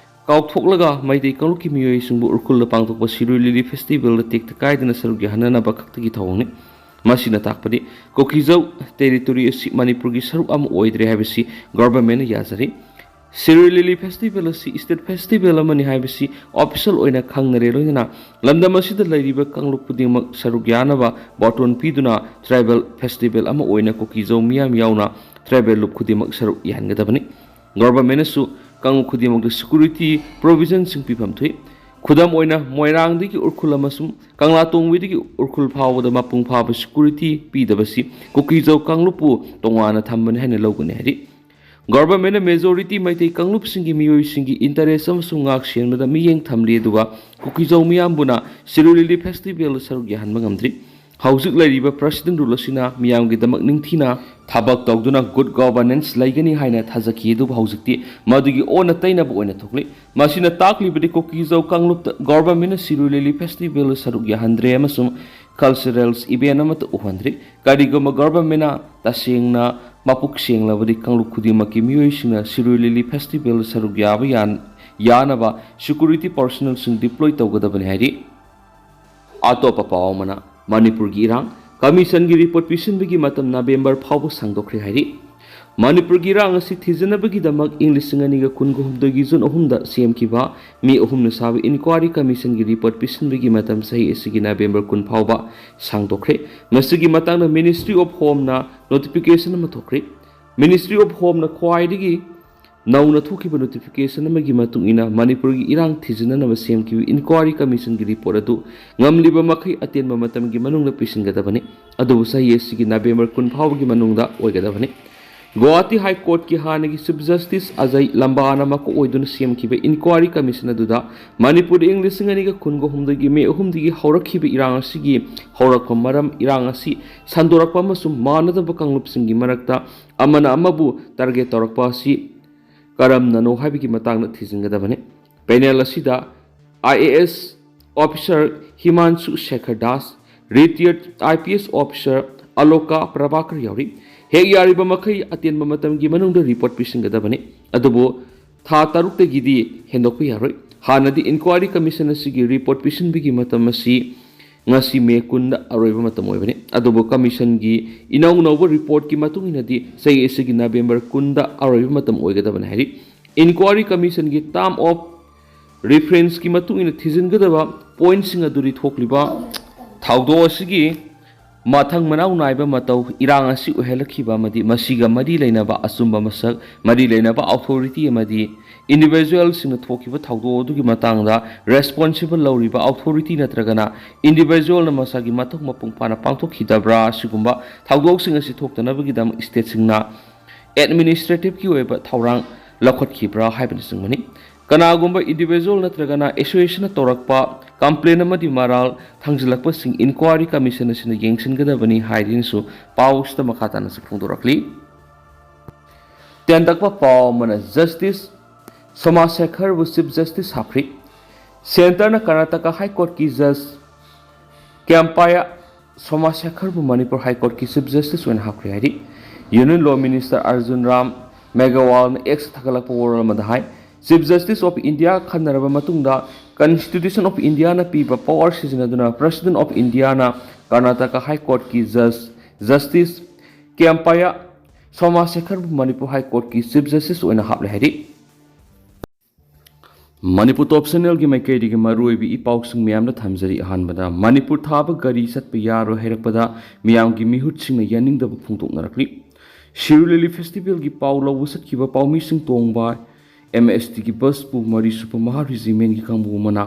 ꯀꯥꯎꯊꯣꯛꯂꯒ ꯃꯩꯇꯩ ꯀꯥꯡꯂꯨꯞꯀꯤ ꯃꯤꯑꯣꯏꯁꯤꯡꯕꯨ ꯎꯈ꯭ꯔꯨꯜꯗ ꯄꯥꯡꯊꯣꯛꯄ ꯁꯤꯔꯣꯏ ꯂꯤꯂꯤ ꯐꯦꯁꯇꯤꯚꯦꯜꯗ ꯇꯦꯛꯇ ꯀꯥꯏꯗꯅ ꯁꯔꯨꯛ ꯌꯥꯍꯟꯅꯅꯕ ꯈꯛꯇꯒꯤ ꯊꯧꯑꯣꯡꯅꯤ꯫ ꯃꯁꯤꯅ ꯇꯥꯛꯄꯗꯤ ꯀꯨꯀꯤꯖꯧ ꯇꯦꯔꯤꯇꯣꯔꯤ ꯑꯁꯤ ꯃꯅꯤꯄꯨꯔꯒꯤ ꯁꯔꯨꯛ ꯑꯃ ꯑꯣꯏꯗ꯭ꯔꯦ ꯍꯥꯏꯕꯁꯤ ꯒꯣꯚꯔꯟꯃꯦꯟꯠꯅ ꯌꯥꯖꯔꯤ꯫ ꯁꯤꯔꯣꯏ ꯂꯤꯂꯤ ꯐꯦꯁꯇꯤꯚꯦꯜ ꯑꯁꯤ ꯁ꯭ꯇꯦꯠ ꯐꯦꯁꯇꯤꯚꯦꯜ ꯑꯃꯅꯤ ꯍꯥꯏꯕꯁꯤ ꯑꯣꯐꯤꯁꯤꯌꯦꯜ ꯑꯣꯏꯅ ꯈꯪꯅꯔꯦ꯫ ꯂꯣꯏꯅꯅ ꯂꯝꯗꯝ ꯑꯁꯤꯗ ꯂꯩꯔꯤꯕ ꯀꯥꯡꯂꯨꯞ ꯈꯨꯗꯤꯡꯃꯛ ꯁꯔꯨꯛ ꯌꯥꯅꯕ ꯕꯥꯇꯣꯟ ꯄꯤꯗꯨꯅ ꯇ꯭ꯔꯥꯏꯕꯦꯜ ꯐꯦꯁꯇꯤꯚꯦꯜ ꯑꯃ ꯑꯣꯏꯅ ꯀꯨꯀꯤꯖꯧ ꯃꯤꯌꯥꯝ ꯌꯥꯎꯅ ꯇ꯭ꯔꯥꯏꯕꯦꯜ ꯂꯨꯞ ꯈꯨꯗꯤꯡꯃꯛ ꯁꯔꯨꯛ ꯌꯥꯍꯟꯒꯗꯕꯅꯤ꯫ ꯒꯣꯚꯔꯟꯃꯦꯟꯠꯅꯁꯨ ꯀꯥꯡꯂꯨꯞ ꯈꯨꯗꯤꯡꯃꯛꯇ ꯁꯦꯀ꯭ꯌꯨꯔꯤꯇꯤ ꯄ꯭ꯔꯣꯚꯤꯖꯟꯁꯤꯡ ꯄꯤꯐꯝ ꯊꯣꯛꯏ꯫ ꯈꯨꯗꯝ ꯑꯣꯏꯅ, ꯃꯣꯏꯔꯥꯡꯗꯒꯤ ꯎꯈ꯭ꯔꯨꯜ ꯑꯃꯁꯨꯡ ꯀꯪꯂꯥꯇꯣꯡꯕꯤꯗꯒꯤ ꯎꯈ꯭ꯔꯨꯜ ꯐꯥꯎꯕꯗ ꯃꯄꯨꯡ ꯐꯥꯕ ꯁꯦꯀ꯭ꯌꯨꯔꯤꯇꯤ ꯄꯤꯗꯕꯁꯤ ꯀꯨꯀꯤꯖꯧ ꯀꯥꯡꯂꯨꯞꯄꯨ ꯇꯣꯉꯥꯟꯅ ꯊꯝꯕꯅꯤ ꯍꯥꯏꯅ ꯂꯧꯒꯅꯤ ꯍꯥꯏꯔꯤ꯫ ꯒꯣꯚꯔꯟꯃꯦꯟꯅ ꯃꯦꯖꯣꯔꯤꯇꯤ ꯃꯩꯇꯩ ꯀꯥꯡꯂꯨꯞꯁꯤꯡꯒꯤ ꯃꯤꯑꯣꯏꯁꯤꯡꯒꯤ ꯏꯟꯇꯔꯦꯁ ꯑꯃꯁꯨꯡ ꯉꯥꯛ ꯁꯦꯟꯕꯗ ꯃꯤꯠꯌꯦꯡ ꯊꯝꯂꯤ, ꯑꯗꯨꯒ ꯀꯨꯀꯤꯖꯧ ꯃꯤꯌꯥꯝꯕꯨꯅ ꯁꯤꯔꯣꯏ ꯂꯤꯂꯤ ꯐꯦꯁꯇꯤꯚꯦꯜꯗ ꯁꯔꯨꯛ ꯌꯥꯍꯟꯕ ꯉꯝꯗ꯭ꯔꯤ꯫ ꯍꯧꯖꯤꯛ ꯂꯩꯔꯤꯕ ꯄ꯭ꯔꯁꯤꯗꯦꯟ ꯔꯨꯜ ꯑꯁꯤꯅ ꯃꯤꯌꯥꯝꯒꯤꯗꯃꯛ ꯅꯤꯡꯊꯤꯅ ꯊꯕꯛ ꯇꯧꯗꯨꯅ ꯒꯨꯗ ꯒꯣꯚꯔꯅꯦꯟꯁ ꯂꯩꯒꯅꯤ ꯍꯥꯏꯅ ꯊꯥꯖꯈꯤ, ꯑꯗꯨꯕꯨ ꯍꯧꯖꯤꯛꯇꯤ ꯃꯗꯨꯒꯤ ꯑꯣꯟꯅ ꯇꯩꯅꯕ ꯑꯣꯏꯅ ꯊꯣꯛꯂꯤ꯫ ꯃꯁꯤꯅ ꯇꯥꯛꯂꯤꯕꯗꯤ ꯀꯨꯀꯤꯖꯧ ꯀꯥꯡꯂꯨꯞꯇ ꯒꯣꯚꯔꯟꯃꯦꯟꯅ ꯁꯤꯔꯣꯏ ꯂꯤꯂꯤ ꯐꯦꯁꯇꯤꯚꯦꯜꯗ ꯁꯔꯨꯛ ꯌꯥꯍꯟꯗ꯭ꯔꯦ ꯑꯃꯁꯨꯡ ꯀꯜꯆꯔꯦꯜꯁ ꯏꯚꯦꯟ ꯑꯃꯠꯇ ꯎꯍꯟꯗ꯭ꯔꯤ꯫ ꯀꯔꯤꯒꯨꯝꯕ ꯒꯣꯚꯔꯟꯃꯦꯟꯅ ꯇꯁꯦꯡꯅ ꯃꯄꯨꯛ ꯁꯦꯡꯂꯕꯗꯤ ꯀꯥꯡꯂꯨꯞ ꯈꯨꯗꯤꯡꯃꯛꯀꯤ ꯃꯤꯑꯣꯏꯁꯤꯡꯅ ꯁꯤꯔꯣꯏ ꯂꯤꯂꯤ ꯐꯦꯁꯇꯤꯚꯦꯜꯗ ꯁꯔꯨꯛ ꯌꯥꯕ ꯌꯥꯟ-, ꯌꯥꯅꯕ ꯁꯦꯀ꯭ꯌꯨꯔꯤꯇꯤ ꯄꯔꯁꯣꯅꯦꯜꯁꯤꯡ ꯗꯤꯄ꯭ꯂꯣꯏ ꯇꯧꯒꯗꯕꯅꯤ ꯍꯥꯏꯔꯤ꯫ ꯑꯇꯣꯞꯄ ꯄꯥꯎ ꯑꯃꯅ, ꯃꯅꯤꯄꯨꯔꯒꯤ ꯏꯔꯥꯡ, ꯀꯃꯤꯁꯟꯒꯤ ꯔꯤꯄꯣꯔꯠ ꯄꯤꯁꯤꯟꯕꯒꯤ ꯃꯇꯝ ꯅꯕꯦꯝꯕꯔ ꯐꯥꯎꯕ ꯁꯥꯡꯗꯣꯛꯈ꯭ꯔꯦ ꯍꯥꯏꯔꯤ꯫ ꯃꯅꯤꯄꯨꯔꯒꯤ ꯏꯔꯥꯡ ꯑꯁꯤ ꯊꯤꯖꯤꯟꯅꯕꯒꯤꯗꯃꯛ ꯏꯪ ꯂꯤꯁꯤꯡ ꯑꯅꯤꯒ ꯀꯨꯟꯒ ꯍꯨꯝꯗꯣꯏꯒꯤ ꯖꯨꯟ ꯑꯍꯨꯝꯗ ꯁꯦꯝꯈꯤꯕ ꯃꯤ ꯑꯍꯨꯝꯅ ꯁꯥꯕ ꯏꯟꯀ꯭ꯋꯥꯔꯤ ꯀꯃꯤꯁꯟꯒꯤ ꯔꯤꯄꯣꯔꯠ ꯄꯤꯁꯤꯟꯕꯒꯤ ꯃꯇꯝ ꯆꯍꯤ ꯑꯁꯤꯒꯤ ꯅꯕꯦꯝꯕꯔ ꯀꯨꯟ ꯐꯥꯎꯕ ꯁꯥꯡꯗꯣꯛꯈ꯭ꯔꯦ꯫ ꯃꯁꯤꯒꯤ ꯃꯇꯥꯡꯗ ꯃꯤꯅꯤꯁꯇ꯭ꯔꯤ ꯑꯣꯐ ꯍꯣꯝꯅ ꯅꯣꯇꯤꯐꯤꯀꯦꯁꯟ ꯑꯃ ꯊꯣꯛꯈ꯭ꯔꯦ꯫ ꯃꯤꯅꯤꯁꯇ꯭ꯔꯤ ꯑꯣꯐ ꯍꯣꯝꯅ ꯈ꯭ꯋꯥꯏꯗꯒꯤ ꯅꯧꯅ ꯊꯣꯛꯈꯤꯕ ꯅꯣꯇꯤꯐꯤꯀꯦꯁꯟ ꯑꯃꯒꯤ ꯃꯇꯨꯡ ꯏꯟꯅ, ꯃꯅꯤꯄꯨꯔꯒꯤ ꯏꯔꯥꯡ ꯊꯤꯖꯤꯟꯅꯅꯕ ꯁꯦꯝꯈꯤꯕ ꯏꯟꯀ꯭ꯋꯥꯔꯤ ꯀꯃꯤꯁꯟꯒꯤ ꯔꯤꯄꯣꯔꯠ ꯑꯗꯨ ꯉꯝꯂꯤꯕ ꯃꯈꯩ ꯑꯇꯦꯟꯕ ꯃꯇꯝꯒꯤ ꯃꯅꯨꯡꯗ ꯄꯤꯁꯤꯟꯒꯗꯕꯅꯤ꯫ ꯑꯗꯨꯕꯨ ꯆꯍꯤ ꯑꯁꯤꯒꯤ ꯅꯕꯦꯝꯕꯔ ꯀꯨꯟ ꯐꯥꯎꯕꯒꯤ ꯃꯅꯨꯡꯗ ꯑꯣꯏꯒꯗꯕꯅꯤ꯫ ꯒꯨꯋꯥꯍꯥꯇꯤ ꯍꯥꯏ ꯀꯣꯔꯠꯀꯤ ꯍꯥꯟꯅꯒꯤ ꯆꯤꯐ ꯖꯁꯇꯤꯁ ꯑꯖꯌ ꯂꯝꯕꯥꯅ ꯃꯀꯣꯛ ꯑꯣꯏꯗꯨꯅ ꯁꯦꯝꯈꯤꯕ ꯏꯟꯀ꯭ꯋꯥꯔꯤ ꯀꯃꯤꯁꯟ ꯑꯗꯨꯗ ꯃꯅꯤꯄꯨꯔꯗ ꯏꯪ ꯂꯤꯁꯤꯡ ꯑꯅꯤꯒ ꯀꯨꯟꯒ ꯍꯨꯝꯗꯣꯏꯒꯤ ꯃꯦ ꯑꯍꯨꯝꯗꯒꯤ ꯍꯧꯔꯛꯈꯤꯕ ꯏꯔꯥꯡ ꯑꯁꯤꯒꯤ ꯍꯧꯔꯛꯐꯝ, ꯃꯔꯝ, ꯏꯔꯥꯡ ꯑꯁꯤ ꯁꯟꯗꯣꯔꯛꯄ ꯑꯃꯁꯨꯡ ꯃꯥꯟꯅꯗꯕ ꯀꯥꯡꯂꯨꯞꯁꯤꯡꯒꯤ ꯃꯔꯛꯇ ꯑꯃꯅ ꯑꯃꯕꯨ ꯇꯥꯔꯒꯦꯠ ꯇꯧꯔꯛꯄ ꯑꯁꯤ ꯀꯔꯝꯅꯅꯣ ꯍꯥꯏꯕꯒꯤ ꯃꯇꯥꯡꯗ ꯊꯤꯖꯤꯟꯒꯗꯕꯅꯤ꯫ ꯄꯦꯅꯦꯜ ꯑꯁꯤꯗ I A S officer Himanshu Shekhar Das, ꯔꯤꯇꯤꯌꯔꯗ I P S officer Aloka Prabhakar ꯌꯥꯎꯔꯤ꯫ ꯍꯦꯛ ꯌꯥꯔꯤꯕ ꯃꯈꯩ ꯑꯇꯦꯟꯕ ꯃꯇꯝꯒꯤ ꯃꯅꯨꯡꯗ ꯔꯤꯄꯣꯔꯠ ꯄꯤꯁꯤꯟꯒꯗꯕꯅꯤ, ꯑꯗꯨꯕꯨ ꯊꯥ ꯇꯔꯨꯛꯇꯒꯤꯗꯤ ꯍꯦꯟꯗꯣꯛꯄ ꯌꯥꯔꯣꯏ꯫ ꯍꯥꯟꯅꯗꯤ ꯏꯟꯀ꯭ꯋꯥꯔꯤ ꯀꯃꯤꯁꯟ ꯑꯁꯤꯒꯤ ꯔꯤꯄꯣꯔꯠ ꯄꯤꯁꯤꯟꯕꯒꯤ ꯃꯇꯝ ꯑꯁꯤ ꯉꯁꯤ ꯃꯦ ꯀꯨꯟꯗ ꯑꯔꯣꯏꯕ ꯃꯇꯝ ꯑꯣꯏꯕꯅꯤ, ꯑꯗꯨꯕꯨ ꯀꯃꯤꯁꯟꯒꯤ ꯏꯅꯧ ꯅꯧꯕ ꯔꯤꯄꯣꯔꯠꯀꯤ ꯃꯇꯨꯡ ꯏꯟꯅꯗꯤ ꯆꯍꯤ ꯑꯁꯤꯒꯤ ꯅꯕꯦꯝꯕꯔ ꯀꯨꯟꯗ ꯑꯔꯣꯏꯕ ꯃꯇꯝ ꯑꯣꯏꯒꯗꯕꯅꯤ ꯍꯥꯏꯔꯤ꯫ ꯏꯟꯀ꯭ꯋꯥꯔꯤ ꯀꯃꯤꯁꯟꯒꯤ ꯇꯥꯔꯝ ꯑꯣꯐ ꯔꯤꯐꯔꯦꯟꯁꯀꯤ ꯃꯇꯨꯡ ꯏꯟꯅ ꯊꯤꯖꯤꯟꯒꯗꯕ ꯄꯣꯏꯟꯠꯁꯤꯡ ꯑꯗꯨꯗꯤ ꯊꯣꯛꯂꯤꯕ ꯊꯧꯗꯣꯛ ꯑꯁꯤꯒꯤ ꯃꯊꯪ ꯃꯅꯥꯎ ꯅꯥꯏꯕ ꯃꯇꯧ, ꯏꯔꯥꯡ ꯑꯁꯤ ꯑꯣꯏꯍꯜꯂꯛꯈꯤꯕ ꯑꯃꯗꯤ ꯃꯁꯤꯒ ꯃꯔꯤ ꯂꯩꯅꯕ ꯑꯆꯨꯝꯕ ꯃꯁꯛ, ꯃꯔꯤ ꯂꯩꯅꯕ ꯑꯣꯊꯣꯔꯤꯇꯤ ꯑꯃꯗꯤ ꯏꯟꯗꯤꯚꯤꯖꯨꯋꯦꯜꯁꯤꯡꯅ ꯊꯣꯛꯈꯤꯕ ꯊꯧꯗꯣꯛ ꯑꯗꯨꯒꯤ ꯃꯇꯥꯡꯗ ꯔꯦꯁꯄꯣꯟꯁꯤꯕꯜ ꯂꯧꯔꯤꯕ ꯑꯣꯊꯣꯔꯤꯇꯤ ꯅꯠꯇ꯭ꯔꯒꯅ ꯏꯟꯗꯤꯚꯤꯖꯨꯋꯦꯜꯅ ꯃꯁꯥꯒꯤ ꯃꯊꯧ ꯃꯄꯨꯡ ꯐꯥꯅ ꯄꯥꯡꯊꯣꯛꯈꯤꯗꯕ꯭ꯔꯥ, ꯑꯁꯤꯒꯨꯝꯕ ꯊꯧꯗꯣꯛꯁꯤꯡ ꯑꯁꯤ ꯊꯣꯛꯇꯅꯕꯒꯤꯗꯃꯛ ꯁ꯭ꯇꯦꯠꯁꯤꯡꯅ ꯑꯦꯗꯃꯤꯅꯤꯁꯇ꯭ꯔꯦꯇꯤꯚꯀꯤ ꯑꯣꯏꯕ ꯊꯧꯔꯥꯡ ꯂꯧꯈꯠꯈꯤꯕ꯭ꯔꯥ ꯍꯥꯏꯕꯅꯆꯤꯡꯕꯅꯤ꯫ ꯀꯅꯥꯒꯨꯝꯕ ꯏꯟꯗꯤꯚꯤꯖꯨꯋꯦꯜ ꯅꯠꯇ꯭ꯔꯒꯅ ꯑꯦꯁꯣꯁꯤꯌꯦꯁꯟꯅ ꯇꯧꯔꯛꯄ ꯀꯝꯄ꯭ꯂꯦꯟ ꯑꯃꯗꯤ ꯃꯔꯥꯜ ꯊꯥꯡꯖꯤꯜꯂꯛꯄꯁꯤꯡ ꯏꯟꯀ꯭ꯋꯥꯏꯔꯤ ꯀꯃꯤꯁꯟ ꯑꯁꯤꯅ ꯌꯦꯡꯁꯤꯟꯒꯗꯕꯅꯤ ꯍꯥꯏꯗꯨꯅꯁꯨ ꯄꯥꯎꯁꯤꯗ ꯃꯈꯥ ꯇꯥꯅꯁꯨ ꯐꯣꯡꯗꯣꯔꯛꯂꯤ꯫ ꯇꯦꯟꯇꯛꯄ ꯄꯥꯎ ꯑꯃꯅ ꯖꯁꯇꯤꯁ ꯁꯣꯃꯥꯁꯦꯈꯔꯕꯨ ꯆꯤꯐ ꯖꯁꯇꯤꯁ ꯍꯥꯞꯈ꯭ꯔꯤ꯫ ꯁꯦꯟꯇꯔꯅ ꯀꯔꯅꯥꯇꯀꯥ ꯍꯥꯏ ꯀꯣꯔꯠꯀꯤ ꯖꯁ ꯀ꯭ꯌꯥꯝꯄꯥꯌꯥ ꯁꯣꯃꯥꯁꯦꯈꯔꯕꯨ ꯃꯅꯤꯄꯨꯔ ꯍꯥꯏ ꯀꯣꯔꯠꯀꯤ ꯆꯤꯐ ꯖꯁꯇꯤꯁ ꯑꯣꯏꯅ ꯍꯥꯞꯈ꯭ꯔꯦ ꯍꯥꯏꯔꯤ꯫ Union law minister Arjun Ram ꯃꯦꯘꯋꯥꯜꯅ ꯑꯦꯛꯁꯇ ꯊꯥꯒꯠꯂꯛꯄ ꯋꯥꯔꯣꯜ ꯑꯃꯗ ꯍꯥꯏ, ꯆꯤꯐ ꯖꯁꯇꯤꯁ ꯑꯣꯐ ꯏꯟꯗꯤꯌꯥ ꯈꯟꯅꯔꯕ ꯃꯇꯨꯡꯗ Constitution of Indiaꯅ ꯄꯤꯕ ꯄꯋꯥꯔ ꯁꯤꯖꯤꯟꯅꯗꯨꯅ President of Indiaꯅ ꯀꯔꯅꯥꯇꯀꯥ ꯍꯥꯏ ꯀꯣꯔꯠꯀꯤ ꯖꯁ ꯖꯁꯇꯤꯁ ꯀ꯭ꯌꯥꯝꯄꯥꯌꯥ ꯁꯣꯃꯥꯁꯦꯈꯔꯕꯨ ꯃꯅꯤꯄꯨꯔ ꯍꯥꯏ ꯀꯣꯔꯠꯀꯤ ꯆꯤꯐ ꯖꯁꯇꯤꯁ ꯑꯣꯏꯅ ꯍꯥꯞꯂꯦ ꯍꯥꯏꯔꯤ꯫ ꯃꯅꯤꯄꯨꯔ ꯇꯣꯞ ꯆꯦꯅꯦꯜꯒꯤ ꯃꯥꯏꯀꯩꯗꯒꯤ ꯃꯔꯨꯑꯣꯏꯕ ꯏ ꯄꯥꯎꯁꯤꯡ ꯃꯌꯥꯝꯗ ꯊꯝꯖꯔꯤ꯫ ꯑꯍꯥꯟꯕꯗ, ꯃꯅꯤꯄꯨꯔ ꯊꯥꯕ ꯒꯥꯔꯤ ꯆꯠꯄ ꯌꯥꯔꯣꯏ ꯍꯥꯏꯔꯛꯄꯗ ꯃꯤꯌꯥꯝꯒꯤ ꯃꯤꯍꯨꯠꯁꯤꯡꯅ ꯌꯥꯅꯤꯡꯗꯕ ꯐꯣꯡꯗꯣꯛꯅꯔꯛꯂꯤ꯫ ꯁꯤꯔꯣꯏ ꯂꯤꯂꯤ ꯐꯦꯁꯇꯤꯚꯦꯜꯒꯤ ꯄꯥꯎ ꯂꯧꯕ ꯆꯠꯈꯤꯕ ꯄꯥꯎꯃꯤꯁꯤꯡ ꯇꯣꯡꯕ ꯑꯦꯝ ꯑꯦꯁ ꯇꯤꯒꯤ ꯕꯁꯄꯨ ꯃꯔꯤ ꯁꯨꯕ ꯃꯍꯥ ꯔꯤꯖꯤꯃꯦꯟꯒꯤ ꯀꯥꯡꯕꯨ ꯑꯃꯅ